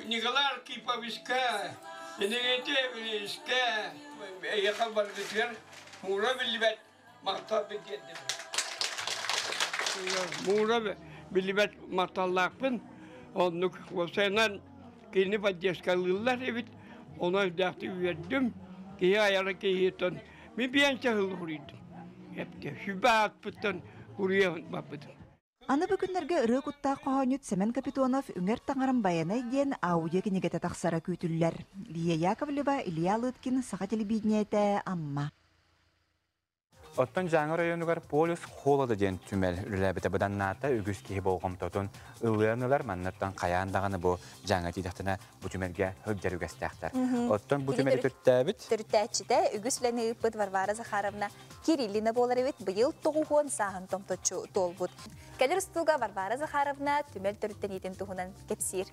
Николай Архиповичка, Иннокентий Ивановичка эйиэхэ баргытыгар муура биллибэт махталбын тиэрдэбин. Муура биллибэт махталлаахпын. Оннук уопсайынан кинини поддержкалыыллар эбит. Ону өйдөөхтүк үөрдүм. Киһи айара киһиттэн мин биэнсэ сыл уруйдум. Эпте сүбэ аатпыттан уруйа барбытым. Аны бу күннэргэ ырыа куттаах хоһоонньут Сэмэн Капитонов Үҥэр таҥарам Байанай диэн аудио кинигэтэ тахсара күүтүллэр. Лия Яковлева, Илья Лыткин, Саха телевидениетэ, Амма. Оттон Дьааҥы оройуонугар Полюс холода диэн түмэл үлэлээбитэ быданнаата. Үгүс киһи болҕомтотун ылыан ылар. Маннаттан хайаан даҕаны бу Дьааҥы тиийдэхтэринэ бу түмэлгэ сылдьар үгэстээхтэр. Оттон бу түмэли төрүттээбит Төрүттээччитэ үгүс үлэни ыыппыт Варвара Захаровна Кириллина буолар эбит. Быйыл 90 сааһын томточчу туолбут. Кэлэр устууга Варвара Захаровна түмэл төрүттэниитин туһунан кэпсиир.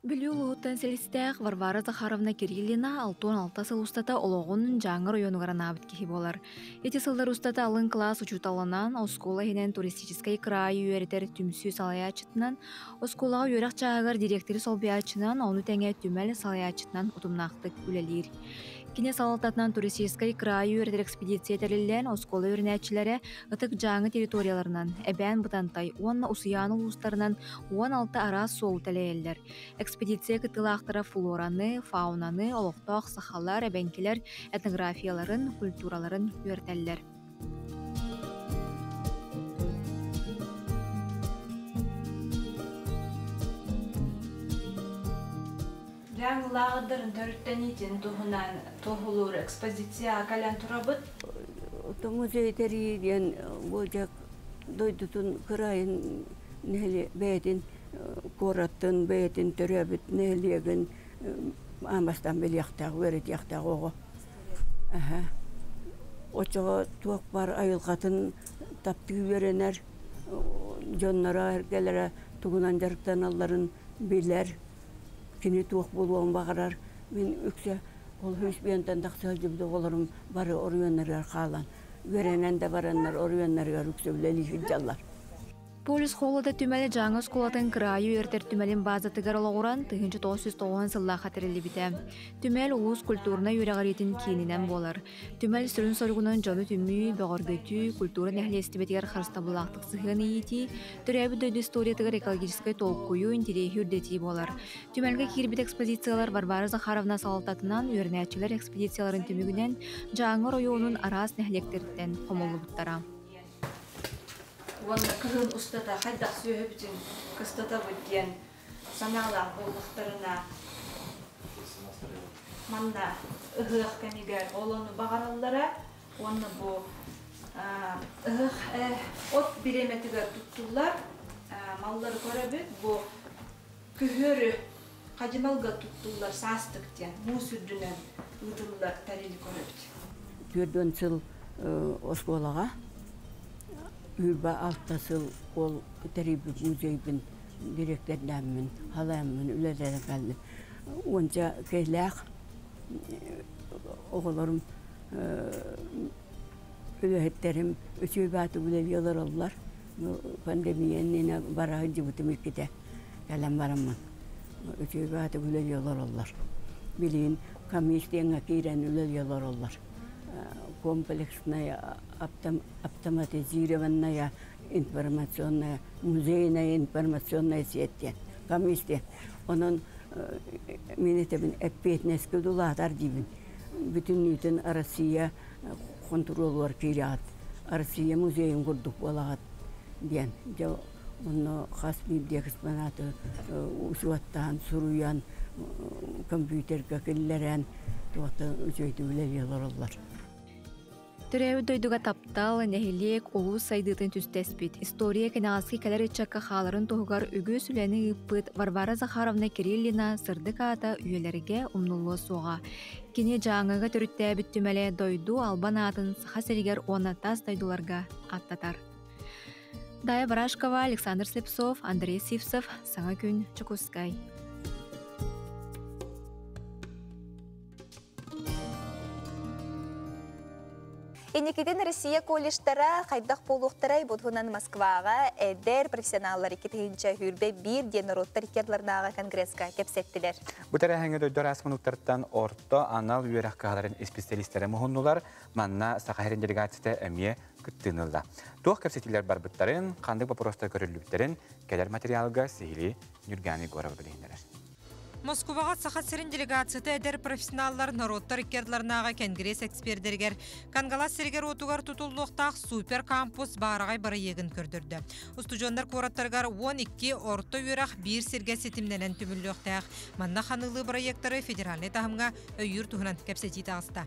Бүлүү улууһуттан силистээх Варвара Захаровна Кириллина 66 сыл устата олоҕун Дьааҥы оройуонугар анаабыт киһи буолар. Ити сыллар устата алын кылаас учууталынан, оскуола иһинэн туристическай кыраайы үөрэтэр түмсүү салайааччытынан, оскуолаҕа үөрэх чааһыгар дириэктэри солбуйааччынан, ону тэҥэ түмэл салайааччытынан утумнаахтык үлэлиир. Кини салалтатынан туристическай кыраайы үөрэтэр экспедиция тэриллэн, оскуола үөрэнээччилэрэ Ытык Дьааҥы территорияларынан, Эбээн Бытантай уонна Усуйаана улуустарынан 16 араас суолу тэлэйэллэр. Экспедиция кыттыылаахтара флораны, фаунаны, олохтоох сахалар, эбэҥкилэр этнографияларын, культураларын үөрэтэллэр. Дьааҥы лааҕырдарын төрүттэниитин туһунан туоһулуур экспозицияҕа кэлэн турабыт. Музей тэрийии диэн бу дьэ дойдутун кыраайын бэйэтин куораттын бэйэтин төрөөбүт нэһилиэгин аан бастаан билиэхтээх, үөрэтиэхтээх оҕо. Оччоҕо туох баар айылҕатын таптыы үөрэнэр, дьонноро, эргэлэрэ тугунан дьарыктаналларын билэр, кини туох буолуон баҕарар. Мин үксэ ол үс биэнтэн тахса сылдьыбыт оҕолорум бары оройуоннарыгар хаалан, үөрэнэн да бараннар оройуоннарыгар үксэ үлэлии сылдьаллар. Полюс холода түмэлэ Дьааҥы оскуолатын кыраайы үөрэтэр түмэлин базатыгар олоҕуран 1990 сыллаахха тэриллибитэ. Түмэл улуус культурнай үөрэҕириитин киининэн буолар. Түмэл сүрүн соругунан дьону түмүү, бөҕөргөтүү, культура нэһилиэстибэтигэр харыстабыллаахтык сыһыан иитии, төрөөбүт дойду историятыгар экологическай толкуйу, интэриэһи үрдэтии буолар. Түмэлгэ киирбит экспозициялар Варвара Захаровна салалтатынан үөрэнээччилэр экспедицияларын түмүгүнэн Дьааҥы оройуонун араас нэһилиэктэриттэн хомуллубуттара. Уонна кыһын устата хайдах сүөһүбүтүн кыстатабыт диэн санаалаах буоллахтарына, манна ыһыах кэмигэр ол ону баҕараллара уонна бу ыһыах от бириэмэтигэр туттуллар маллары көрөбүт. Бу күһүөрү хадьымалга туттуллар саастык диэн муус үрдүнэн ыытыллар тэрили көрөбүт. 40 сыл оскуолаҕа, 26 сыл ол тэрийбит музейбин директордааммын, халааммын үлэлэрэ кэллим. Уонча кэлээх оҕолорум үлэһиттерим үчүгэй бааты үлэлии олороллор. Пандемия иннинэ бара сылдьыбытым иккитэ кэлэн бараммын. Үчүгэй бааты үлэлии олороллор. Билигин комиссияҥа киирэн үлэлии олороллор. Комплексная автоматизированная информационная музейная информационная сеть диэн комиссия. Онон мин этэбин эппиэтинэскэ дулаатар диибин. Бүтүннүүтүн Россия хонтуруолугар киирэҕит. Россия музейын курдук буолаҕыт диэн. Дьэ онно хас биирдии экспонаты учуоттаан, суруйан, компьютерга киллэрэн туохта үчүгэйдик үлэлии олороллор. Төрөөбүт дойдуга таптал, нэһилиэк, улуус сайдыытын түстэспит, история кэнэҕэски кэлэр ыччакка хааларын туһугар үгүс үлэни ыыппыт Варвара Захаровна Кириллина сырдык аата үйэлэргэ умнуллуо суоҕа. Кини Дьааҥыга төрүттээбит түмэлэ дойду албан аатын Саха сиригэр уонна тас дойдуларга аттатар. Дая Барашкова, Александр Слепцов, Андрей Сивцев, Саҥа күн, Дьокуускай. Инникитин Россия колледжтара хайдах буолуохтарай бу туһунан Москваҕа эдэр профессионаллар 2021 диэн норуоттар икки ардыларынааҕы конгресска кэпсэттилэр. Бу тэрээһиҥҥэ дойду араас муннуктарыттан орто анал үөрэх кыһаларын исписэлиистэрэ муһуннулар. Манна Саха сирин делегацията эмиэ кыттыыны ылла. Туох кэпсэтиилэр барбыттарын, ханнык боппуруостар көрүллүбүттэрин кэлэр материалга сиһилии Ньурган Егорова билиһиннэрэр. Москубаҕа Саха сирин делегацията эдэр профессионаллар норуоттар икки ардыларынааҕы кэнгириэс экспердэригэр Кангалас сиригэр-уотугар тутуллуохтаах супер-кампус баараҕай бырайыагын көрдөрдө. Устудьуоннар куораттарыгар 12 орто үөрэх биир сиргэ ситимнэнэн түмүллүөхтээх. Манна ханыылыы бырайыактары федеральнай таһымҥа өйүүр туһунан кэпсэтии таҕыста.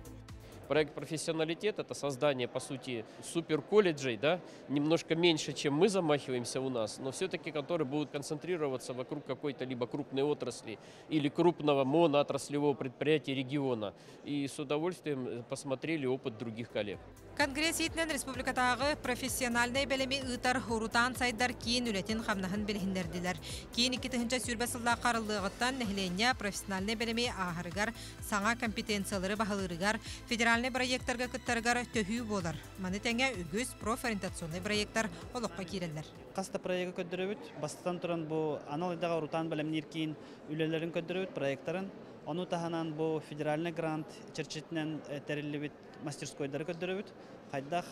Проект «Профессионалитет» – это создание, по сути, суперколледжей, да, немножко меньше, чем мы замахиваемся у нас, но все-таки которые будут концентрироваться вокруг какой-то либо крупной отрасли или крупного моноотраслевого предприятия региона. И с удовольствием посмотрели опыт других коллег. Конгресс иитинэн республикатааҕы профессиональнай бэлэми ыытар Урутаан сайдар киин үлэтин-хамнаһын билиһиннэрдилэр. Киин 2020 сыллаахха арыллыаҕыттан нэһилиэнньэ профессиональнай бэлэми ааһарыгар, саҥа компетенциялары баһылыырыгар, федеральнай бырайыактарга кыттарыгар төһүү буолар. Маны тэҥэ үгүс профориентационнай бырайыактар олоххо киирэллэр. Хас да проегы көрдөрөбүт. Бастатан туран бу анал идэҕэ урутаан бэлэмниир киин үлэлэрин көрдөрөбүт, проекттарын. Ону таһынан бу федеральный грант чэрчитинэн тэриллибит мастерскойдары көрдөрөбүт. Хайдах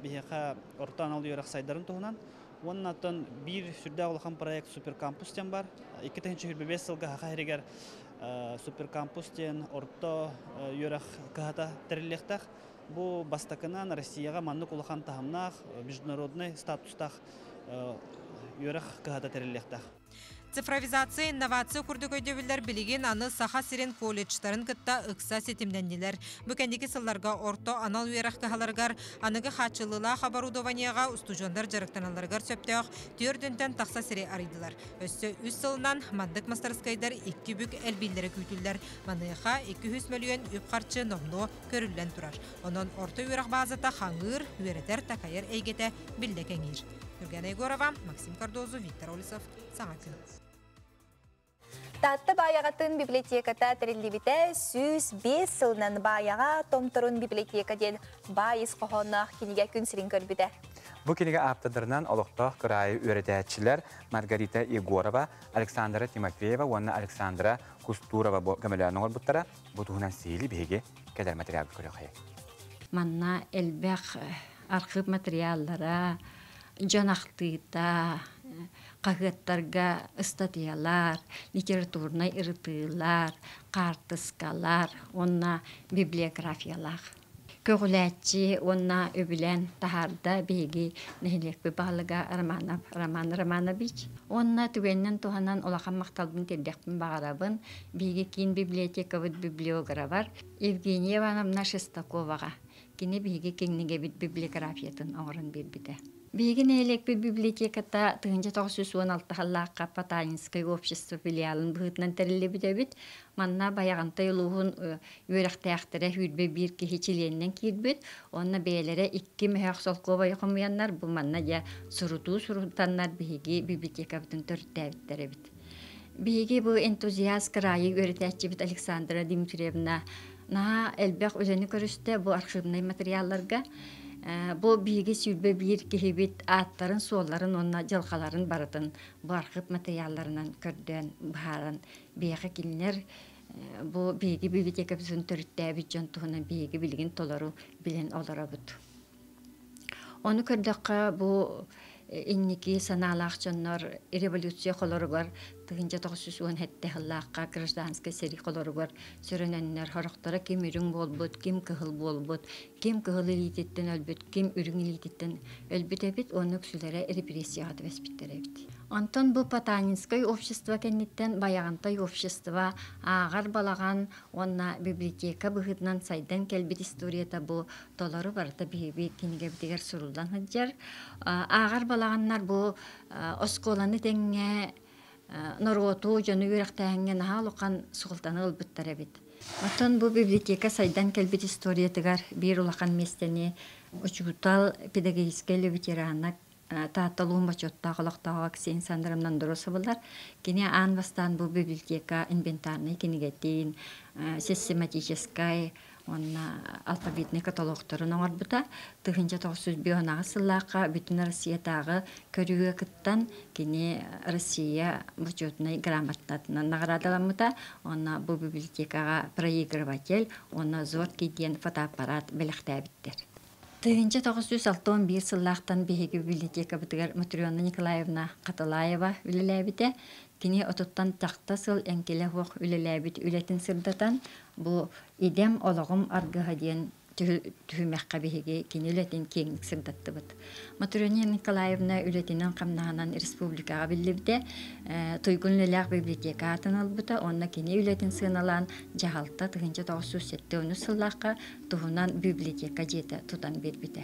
биһиэхэ орто анал үөрэх сайдарын туһунан. Уонна оттон биир сүрдээх улахан проект Суперкампус диэн бар. 2025 сылга Саха сиригэр Суперкампус диэн орто үөрэх кыһата тэриллиэхтээх. Бу бастакынан Россияҕа маннык улахан таһымнаах международный статустаах үөрэх кыһата тэриллиэхтээх. Цифровизация, инновация курдук өйдөбүллэр билигин аны Саха сирин колледжтарын кытта ыкса ситимнэннилэр. Бу кэнники сылларга орто анал үөрэх кыһаларыгар аныгы хааччыллыылаах оборудованиеҕа устудьуоннар дьарыктаналларыгар сөптөөх түөрдүнтэн тахса сири арыйдылар. Өссө үс сылынан маннык мастарыскыайдар икки бүк элбииллэрэ күүтүллэр. Маныаха 200 мөлүйүөн үп-харчы номнуо көрүллэн турар. Онон орто үөрэх баазата хаҥыыр, үөрэтэр-такайар эйгэтэ биллэ кэҥиир. Нургана Егорова, Максим Кардозу, Виктор Олесов, Саҥа күн. Таатта Баайаҕатын библиотеката тэриллибитэ 105 сылынан Баайаҕа Томторун библиотека диэн баай ис хоһоонноох кинигэ күн сирин көрбүтэ. Бу кинигэ ааптардарынан олохтоох кыраайы үөрэтээччилэр Маргарита Егорова, Александра Тимофеева уонна Александра Кустурова көмөлөөн оҥорбуттара. Бу туһунан сиһилии биһиги кэлэр материалга көрүөххэ. Манна элбэх архыып материаллара, дьон ахтыыта, хаһыаттарга ыстатыйалар, литературнай ырытыылар, хаартыскалар уонна библиографиялаах. Көҕүлээччи уонна үбүлээн таһаарда биһиги нэһилиэкпит баһылыга Романов Роман Романович. Уонна түгэнинэн туһанан улахан махталбын тиэрдиэхпин баҕарабын биһиги киин библиотекабыт библиографар Евгения Ивановна Шестаковаҕа. Кини биһиги кинигэбит библиографиятын оҥорон биэрбитэ. Биһиги нэһилиэкпит библиотеката 1916 сыллаахха Потанинскай общество филиалын быһыытынан тэриллибит эбит. Манна Байаҕантай улууһун үөрэхтээхтэрэ сүүрбэ биир киһи чилиэнинэн киирбит. Уонна бэйэлэрэ икки мөһөөх солкуобайы хомуйаннар бу манна дьэ сурутуу сурутаннар биһиги библиотекабытын төрүттээбиттэр эбит. Биһиги бу энтузиаст кыраайы үөрэтээччибит Александра Дмитриевна наһаа элбэх үлэни көрүстэ бу архивнай материалларга. Бу биһиги 21 киһибит ааттарын-суолларын уонна дьылҕаларын барытын бу архыып материалларынан көрдөөн быһааран биһиэхэ кинилэр бу биһиги библиотекабытын төрүттээбит дьон туһунан биһиги билигин толору билэн олоробут. Ону көрдөххө бу инники санаалаах дьоннор революция холоругар 1917 сыллаахха гражданскай сэрии холоругар сөрөнөннөр сорохторо ким үрүҥ буолбут, ким кыһыл буолбут, ким кыһыл илиититтэн өлбүт, ким үрүҥ илиититтэн өлбүт эбит уонна үксүлэрэ репрессияҕа түбэспиттэр эбит. Онтон бу Потанинскай общество кэнниттэн Байаҕантай общество ааҕар балаҕан уонна библиотека быһыытынан сайдан кэлбит историята бу толору барыта биһиги кинигэбитигэр суруллан сылдьар. Ааҕар балаҕаннар бу оскуоланы тэҥҥэ норуоту, дьону үөрэхтээһиҥҥэ наһаа улахан суолтаны ылбыттар эбит. Оттон бу библиотека сайдан кэлбит историятыгар биир улахан миэстэни учуутал, педагогическай ветерана Таатта улууһун бочуоттаах олохтооҕо Ксения Александровна Андросовалар. Кини аан бастаан бу библиотека инвентарнай кинигэтин, систематическай уонна алфавитнай каталогтарын оҥорбута. 1998 сыллаахха Бүтүн Россиятааҕы көрүүгэ кыттан кини Россия бочуотунай грамотатынан наҕараадаламмыта уонна бу библиотекаҕа проигрыватель уонна зоркий диэн фотоаппарат бэлэхтээбиттэр. 1961 сыллаахтан биһиги библиотекабытыгар Матрена Николаевна Хатылаева үлэлээбитэ. Кини отуттан тахта сыл эҥкилэ суох үлэлээбит үлэтин сырдатан, бу «Идэм олоҕум аргыһа» диэн Түһүмэххэ биһиги кини үлэтин киэҥник сырдаттыбыт. Матрена Николаевна үлэтинэн хамнаһынан республикаҕа биллибитэ, Туйгун үлэлээх библиотека аатын ылбыта уонна кини үлэтин сыаналаан дьаһалта 1970 сыллаахха туһунан библиотека дьиэтэ тутан биэрбитэ.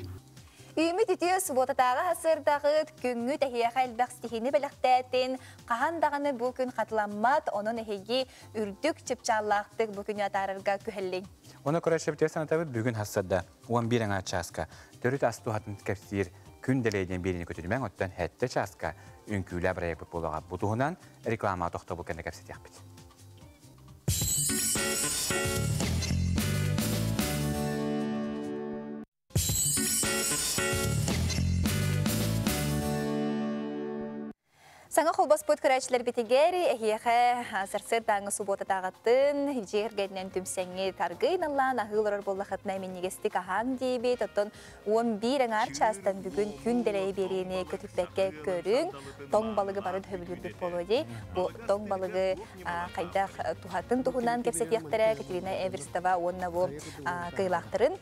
Үүмүт үтүө субуотатааҕы сарсыардаҕыт күҥҥү тэһиэхэ элбэх ситиһиини бэлэхтээтин, хаһан даҕаны бу күн хатыламмат, онон эһиги үрдүк чыпчааллаахтык бу күнү атаарарга күһэллиҥ. Оны көрөшөбүтүгэр санатабыт бүгүн хассарда 11 аҥаар чааска төрүт ас туһатын кэпсиир күн дэлэйдэн биэриини көтүрүмэҥ оттон 7 чааска үҥкүүлээ бырайыакпыт буолуоҕа. Бу туһунан реклама тохтобул кэннэ кэпсэтиэхпит. Саҥа холбоспут көрөөччүлэрбитигэр эһиэхэ сарсыардааҥҥы субуотатааҕыттын дьиэ кэргэнинэн түмсэҥҥит аргыый наллаан аһыы олорор буоллахытына минньигэстик аһааҥ диибит. Оттон 11 аҥаар чаастан бүгүн күн дэлэйи биэриини көтүппэккэ көрүҥ. Тоҥ балыгы бары төһөбүлүүрбүт буолуо дии. Бу тоҥ балыгы хайдах туһатын туһунан кэпсэтиэхтэрэ Катерина Эверстова уонна бу кыайыылаахтарын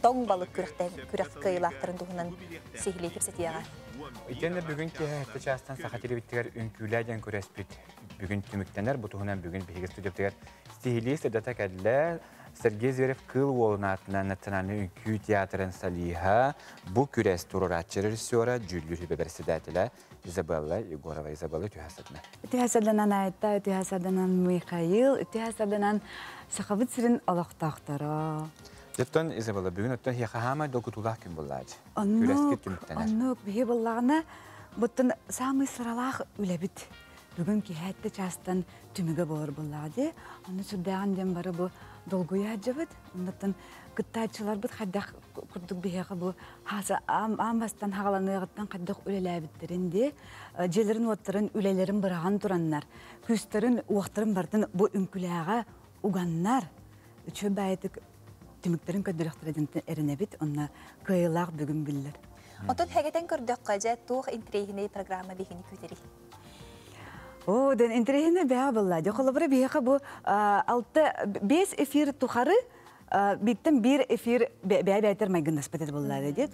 тоҥ балык күрэх кыайыылаахтарын туһунан сиһилии кэпсэтиэҕэ. Итиэннэ бүгүн киэһэ сэттэ чаастан Саха телевидениетигэр үҥкүүлээ диэн күрэспит бүгүн түмүктэнэр. Бу туһунан бүгүн биһиги студиябытыгар сиһилии сырдата кэллэ. Сергей Зверев Кыыл Уолун аатынан Национальнай үҥкүү театрын солиһа, бу күрэс туруорааччы режиссера, дьүүллүүр сүбэ бэрэссэдээтэлэ Изабелла Егорова. Изабелла түһэ садына. Үтүө саданан Айта, үтүө саданан Михаил, үтүө саданан Сахабыт сирин олохтоохторо. Дьэттон Изабелла бүгүн оттон хиэхэ хаамай долгутуулаах күн буоллаачы. Оннук, оннук биһи буллаҕына буттун самый сыралаах үлэбит бүгүн киһээтте чаастан түмүгэ болор буллаҕа дии. Онну сүрдээҕин диэн бары бу долгуйа сылдьабыт. Оннуттан кыттааччыларбыт хайдах курдук биһиэхэ бу аан бастан хаҕаланыаҕыттан хайдах үлэлээбиттэрин дии дьиэлэрин уоттарын үлэлэрин быраҕан тураннар күүстэрин уохтарын барытын бу үҥкүлээҕэ уганнар үчүгэй баайытык түмүктэрин көрдөрүөхтэрэ диэн эрэнэбит онно кыайыылаах бүгүн биллэр. Отон хэгэтэн көрдөххө дьэ туох интэриэһинэй программа биһини күүтэрий? О, ден интэриэһинэй бэҕэ буолла. Дьэ холобура биһиэхэ бу алта биэс эфир тухары бииртэн биир эфир бэйэ-бэйэтэр майгыннаспат этэ буолла дии.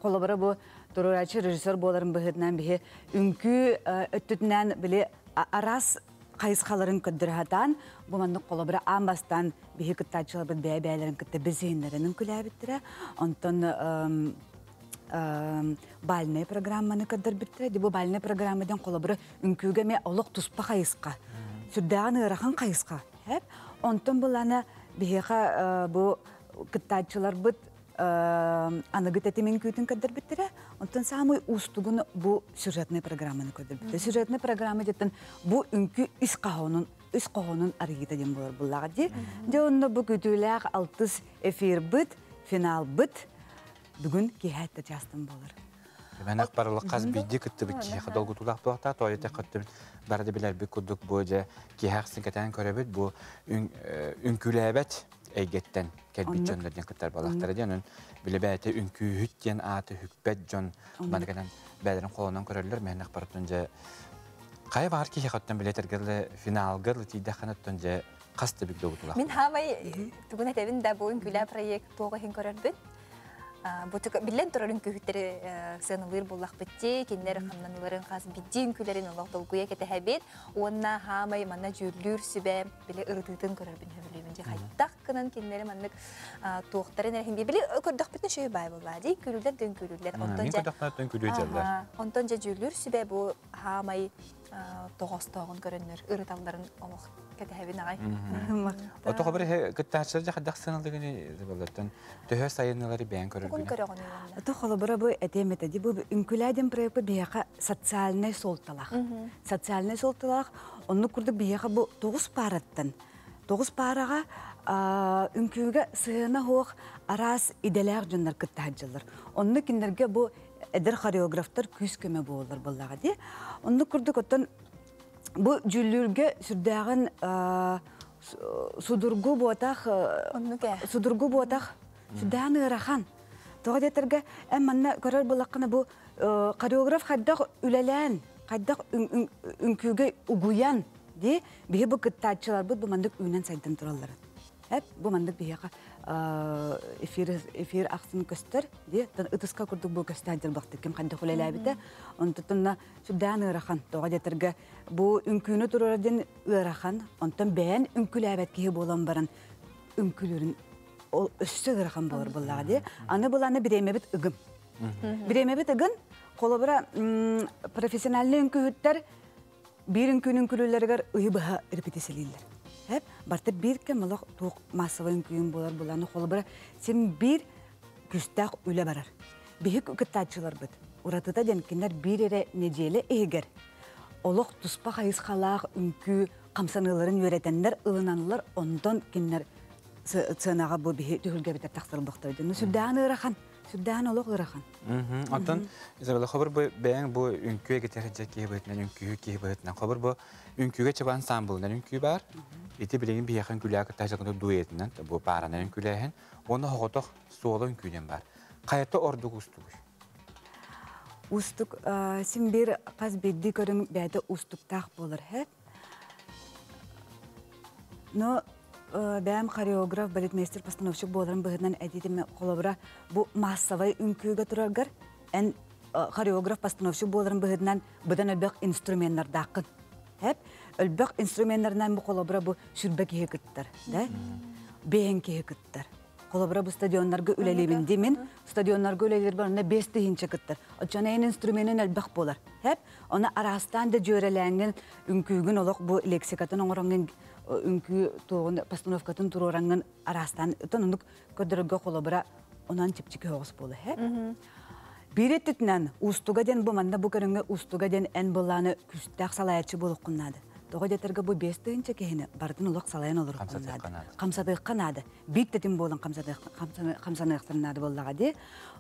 Холобура бу туруорааччы режиссер буоларын быһыытынан биһи үҥкүү өттүтүнэн били араас хайысхаларын көрдөрө сатаан, бу маннык холобура аан бастаан биһи кыттааччыларбыт бэйэ-бэйэлэрин кытта билсиһиннэрэн үҥкүлээбиттэрэ. Онтон бальная программаны көрдөрбүттэрэ. Бу бальная программа диэн холобура үҥкүүгэ эмиэ олох туспа хайысха. Сүрдээҕин ыарахан хайысха. Онтон булана биһиэхэ бу кыттааччыларбыт аныгы тэтимин күүтүн көрдөрбүттэрэ. Онтон саамай уустугун бу сюжетный программаны көрдөрбүттэр. Сюжетный программа диэн бу үҥкүү ис хоһоонун ис хоһоонун арыйыыта диэн буолар буллаҕа дии. Дьэ онно бу күүтүүлээх алтыс эфирбыт, финалбыт бүгүн киэһэ чаастан буолар. Мэнэх барылы хас биирдии кыттыбыт киһиэхэ долгутуулаах буолуохтаах. Тоойута кыттыбыт бары да билэрбит курдук бу дьэ киһи ахсын кэтээн көрөбүт бу үҥкүүлээбэт эйгэттэн кэлбит дьоннор диэн кыттар балахтара диэн онон билэ бэйэтэ үҥкүүһүт диэн ааты хүкпэт дьон маны кэлэн бэйэлэрин холонон көрөллөр мээнэх барытын дьэ хайа баҕар киһиэхэ оттон билэтэргэ финалга тиийдэххинэ оттон дьэ хас да бүк долгутуулаах. Мин хаамай тугун этэбин да бу үҥкүүлээ проект туох иһин көрөрбүн. Бу биллэн турар үҥкүүһүттэри сыаналыыр буоллахпыт дии, кинилэр хамнаныыларын хас биирдии үҥкүүлэрин олох долгуйа кэтэһэбит. Уонна хаамай манна дьүүллүүр сүбэ били ырытыытын көрөрбүн сөбүлүүбүн дии. Хайдах гынан кинилэри маннык туохтарын эрэ били көрдөхпүтүнэ шөй баай буоллаа дии, күлүүлэр да үҥкүүлүүллэр. Онтон дьэ Онтон дьэ дьүүллүүр сүбэ бу хаамай тоҕостоогун көрөннөр ырыталларын олох кэтэһэбин аҕай. Ото хобар кыттааччылар дьахадах сыналыгыны боллоттон төһө сайыннылары бэйэн көрөргүнэ. Ото холобура бу этиэм этэ бу үҥкүлээ проект биһиэхэ социальнай суолталаах. Социальнай суолталаах оннук курдук биһиэхэ бу тоҕус паараттан тоҕус паараҕа үҥкүүгэ сыһыана суох араас идэлээх дьоннор кыттаһадьыллар. Онну кинилэргэ бу эдэр хореографтар күүс көмө буолар буоллаҕа дии. Оннук курдук оттон бу дьүүллүүргэ сүрдээҕин судургу буотах судургу буотах сүрдээҕин ыарахан. Тоҕо диэтэргэ эн манна көрөр буоллаххына бу хореограф хайдах үлэлээн, хайдах үҥкүүгэ угуйан дии биһи бу кыттааччыларбыт бу маннык үүнэн сайдан туралларын. Эп бу маннык биһиэхэ эфир эфир ахсын көстөр ди тан ытыска курдук бу көстәдер бакты ким ханды хүлеләбите онтутунна сүрдээн ыарахан тоҕо диэтэргэ бу үҥкүүнү турар ден ыарахан онтон бэйэн үҥкүлээбэт киһи буолан баран үҥкүлүрүн ол өссө ыарахан болор буллаҕа ди аны буланы бириэмэбит ыгым бириэмэбит ыгын холобура профессиональный үҥкүүһүттэр биир үҥкүүнүн күлүүлэригэр ыйы быһа репетициялииллэр. Хеп, барта биир кэм олох туох массовый үҥкүүн буолар буланы холобура син биир күстээх үлэ барар. Биһик кыттааччыларбыт уратыта диэн кинилэр биир эрэ неделя иһигэр олох туспа хайысхалаах үҥкүү хамсаныыларын үөрэтэннэр ылыналлар онтон кинилэр сценаҕа бу биһи түһүлгэбитэр тахсар буохтар дьон сүрдээн ыарахан сүрдээн олох ыарахан. Онтон Изабелла хобур бу бэйэҥ бу үҥкүү эгитэр дьэ киһи быһыытынан үҥкүүһү киһи быһыытынан хобур бу үҥкүүгэ чабан ансамблынан үҥкүү бар. Ити билигин биһиэхэ үҥкүүлээх кытта сакыны дуэтинэн бу пааранан үҥкүүлээһин уонна хоҕотох суола үҥкүүнэн бар. Хайата ордук устугуй? Устук син бир хас биирдии көрүҥ бэйэтэ устуктаах буолар һэ. Но бэйэм хореограф, балетмейстер, постановщик буоларым быһыытынан этитим холобура бу массовай үҥкүүгэ тураргар эн хореограф, постановщик буоларым быһыытынан быдан элбэх инструменнардааххын. Хэп, элбэх инструменнарынан бу холобура бу сүрбэ киһи кыттар, да? Бэйэҥ киһи кыттар. Холобура бу стадионнарга үлэлиибин димин, стадионнарга үлэлиир онно 5000 кыттар. Оччоно эн инструменин элбэх буолар. Хэп, оны араастаан да дьүөрэлээҥҥин үҥкүүгүн олох бу лексикатын оҥороҥҥун үҥкүү туоҕун постановкатын туруораҥҥын араастаан отон оннук көрдөрөргө холобура онон чэпчэки оҕус буола хэп. Биир өттүтүнэн уустуга диэн бу манна бу көрүҥҥэ уустуга диэн эн былааны күстээх салайааччы буолуоххун наада. Тоҕо диэтэргэ бу 5000 киһини барытын олох салайан олоруоххун наада. Хамсатыахха наада. Биир тэтим буолан хамсаныахтарын наада буоллаҕа дии.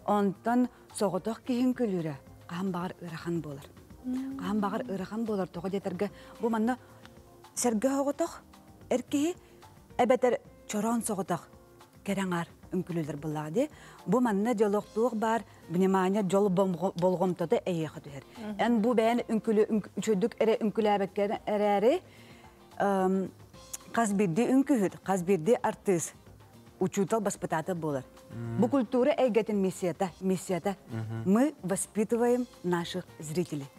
Онтон соҕотох киһин күлүүрэ хаһан баҕар ыарахан буолар. Хаһан баҕар ыарахан буолар тоҕо диэтэргэ бу манна сэргэ соҕотох эр киһи эбэтэр чороон соҕотох кэрэ аҥаар үҥкүлүүлэр буоллаҕа дии. Бу манна дьолохтуох баар внимание дьол болҕомтото эйиэхэ түһэр. Эн бу бэйэн үҥкүлү үчүгдүк эрэ үҥкүлээбэккэ эрээри хас биирдии үҥкүүһүт, хас биирдии артыыс учуутал баспытаатал буолар. Бу культура эйгэтин миссията, миссията. Мы воспитываем наших зрителей.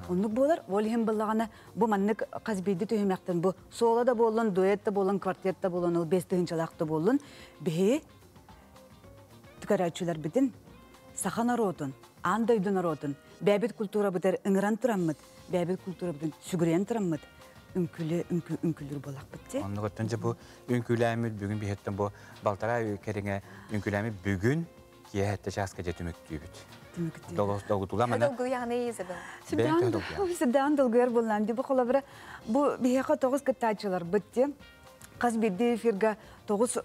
Оннук буолар, ол иһин буллаҕына бу маннык хас биирдии түһүмэхтэн бу соло да буоллун, дуэт да буоллун, квартет да буоллун, ол 5000-лаах да буоллун, биһи көрөөччүлэрбитин саха норуотун, аан дойду норуотун, бэйэбит культурабытыр ыҥыран тураммыт, бэйэбит культурабытын сүгүрүйэн тураммыт, үҥкүлү үҥкү үҥкүлүр буолахпыт ти. Оннугуттан дьэ бу үҥкүүлээммит бүгүн биһиттэн бу балтараа кэриҥэ үҥкүүлээммит бүгүн киэһэтте чааска дьэ түмүктүүбүт. Долгутула мана. Долгуяны Изабел. Сүрдээн долгуйар буллам. Бу холобура бу биһиэхэ тоҕус кыттааччыларбыт ти. Хас биирдии эфирга тоҕус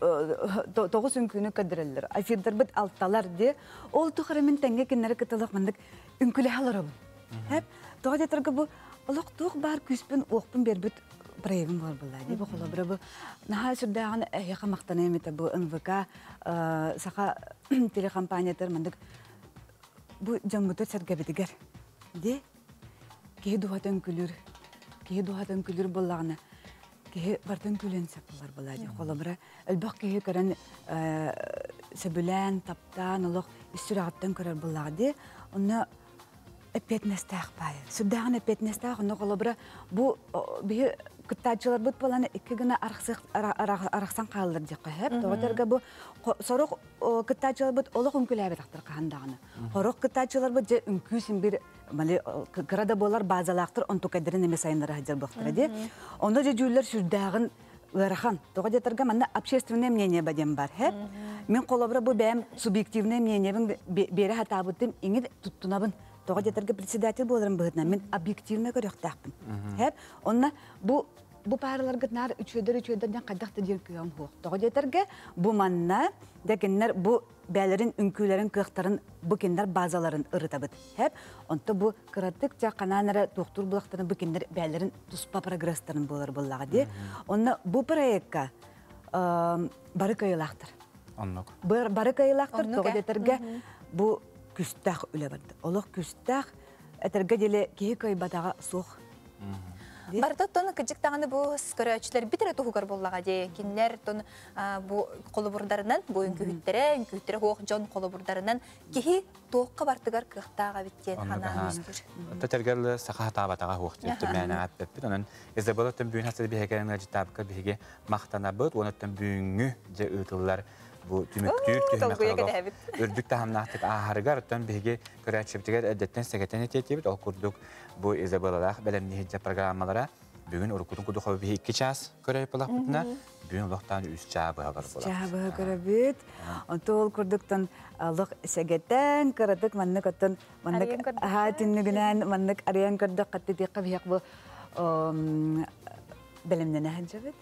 тоҕус үҥкүүнү көрдөрөллөр. Эфирдарбыт алталар ди. Ол тухары мин тэҥҥэ кинилэри кытылых маннык үҥкүлэһэ олоробун. Хэп, тоҕо диэтэргэ бу олох туох баар күүспүн уохпун биэрбит проегым буолар буолла. Ди бу холобура бу наһаа сүрдээҕин эһиэхэ махтаныам этэ бу НВК саха телекомпаниятар маннык бу дьоммутугар сэргэбитигэр ди киһи дууһата үҥкүлүүр киһи дууһата үҥкүлүүр буоллаҕына киһи бартын күлүөн сөп буолар буолла ди холобура элбэх киһи көрөн сөбүлээн таптаан олох ис сүрэҕиттэн көрөр буоллаҕа ди онно эппиэтинэстээх баайы. Сүрдээҕин эппиэтинэстээх онно холобура бу биһи кыттааччыларбыт буолан икки гына арахсан хааллар диэххэ сөп. Тоҕо тэргэ бу сорох кыттааччыларбыт олох үҥкүлээбэтэхтэр хаһан даҕаны. Хорох кыттааччыларбыт дьэ үҥкүү син бир кыра да буолар базалаахтар онтукайдарын эмэ сайыннара сылдьар буохтара дии. Онно дьэ дьүүллэр сүрдээҕин ыарахан. Тоҕо диэтэргэ манна общественное мнение ба диэн бар. Мин холобура бу бэйэм субъективное мнениебин биэрэ сатаабытым иҥит туттунабын. Тоҕо диэтэргэ председатель буоларым быһыытынан мин объективно көрүөхтээхпин. Хэп, онно бу бу паараларгыт наар үчүөдэр үчүөдэр диэн хайдах да диэн кыаҕым суох. Тоҕо диэтэргэ бу манна дэ кинилэр бу бээлэрин үҥкүүлэрин кыахтарын бу кинилэр базаларын ырытабыт. Хэп, онто бу кыратык ча ханаан эрэ туохтуур булахтарын бу кинилэр бээлэрин туспа прогресстарын буолар буоллаҕа дии. Онно бу проекка бары кыайыылаахтар. Оннук. Бары кыайыылаахтар тоҕо диэтэргэ бу күстээх үлэ барда. Олох күстээх этэргэ диэли киһи кыайбатаҕа суох. Барыта тон кыжык даҕаны бу көрөөччүлэр бит эрэ туһугар буоллаҕа дии. Кинилэр тон бу холобурдарынан, бу үҥкүүһүттэрэ, үҥкүүһүттэрэ хуох дьон холобурдарынан киһи туохха бартыгар кыахтаах эбит диэн ханаан үскүр. Тэтэргэл саха хатаабатаҕа хуох диэн мээнэ аппеппит. Онон Изабелла оттон бүгүн хасыр биһиги ыалдьыттаабыкка биһиги махтанабыт. Онон бүгүҥҥү дьэ ыытыллар бу түмүктүүр түһүмэх үрдүк таһымнаахтык ааһарыгар оттон биһиги көрөөччүбүтүгэр эрдэттэн сэгэтэн этиэтибит. Ол курдук бу Изабеллалаах бэлэмниһиджа программалара бүгүн уруккутун курдук биһи 2 час көрөй булахпытына бүгүн олохтоон 3 чаа быһалар буолар. Чаа быһа көрөбүт. Онто ол курдуктан олох сэгэтэн кыратык маннык оттон маннык аһаа түннүгүнэн маннык арыйан көрдөх хатты тиэххэ биһиэх бу бэлэмнэнэ сылдьабыт.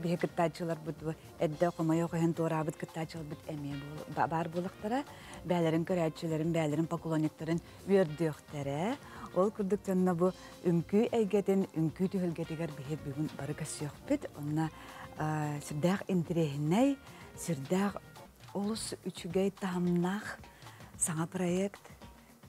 Биһи кыттааччыларбыт эрдэ хомойо көһөн туораабыт кыттааччыларбыт эмиэ баар буолуохтара. Бээлэрин көрөөччүлэрин, бээлэрин поклонниктарын үөрдүөхтэрэ. Ол курдук дьонно бу үҥкүү эйгэтин, үҥкүү түһүлгэтигэр биһи бүгүн бары көрсүөхпүт. Онно сүрдээх интэриэһинэй, сүрдээх олус үчүгэй таһымнаах саҥа проект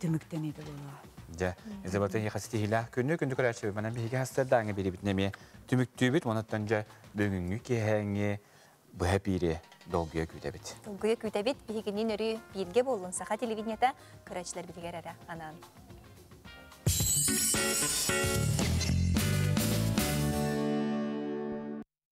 түмүктэниитэ буолуо. Дьэ, Изабелла хасытиһилээх күнү күндү көрөөччү манан биһиги хастардааҥы биэрибит эмиэ түмүктүүбүт, онон дьэ бүгүҥҥү киэһээҥҥи быһа пиири долгуйа күүтэбит. Долгуйа күүтэбит, биһигинин өрүү бииргэ буоллун Саха телевидениета көрөөччүлэр битигэр эрэ анаан.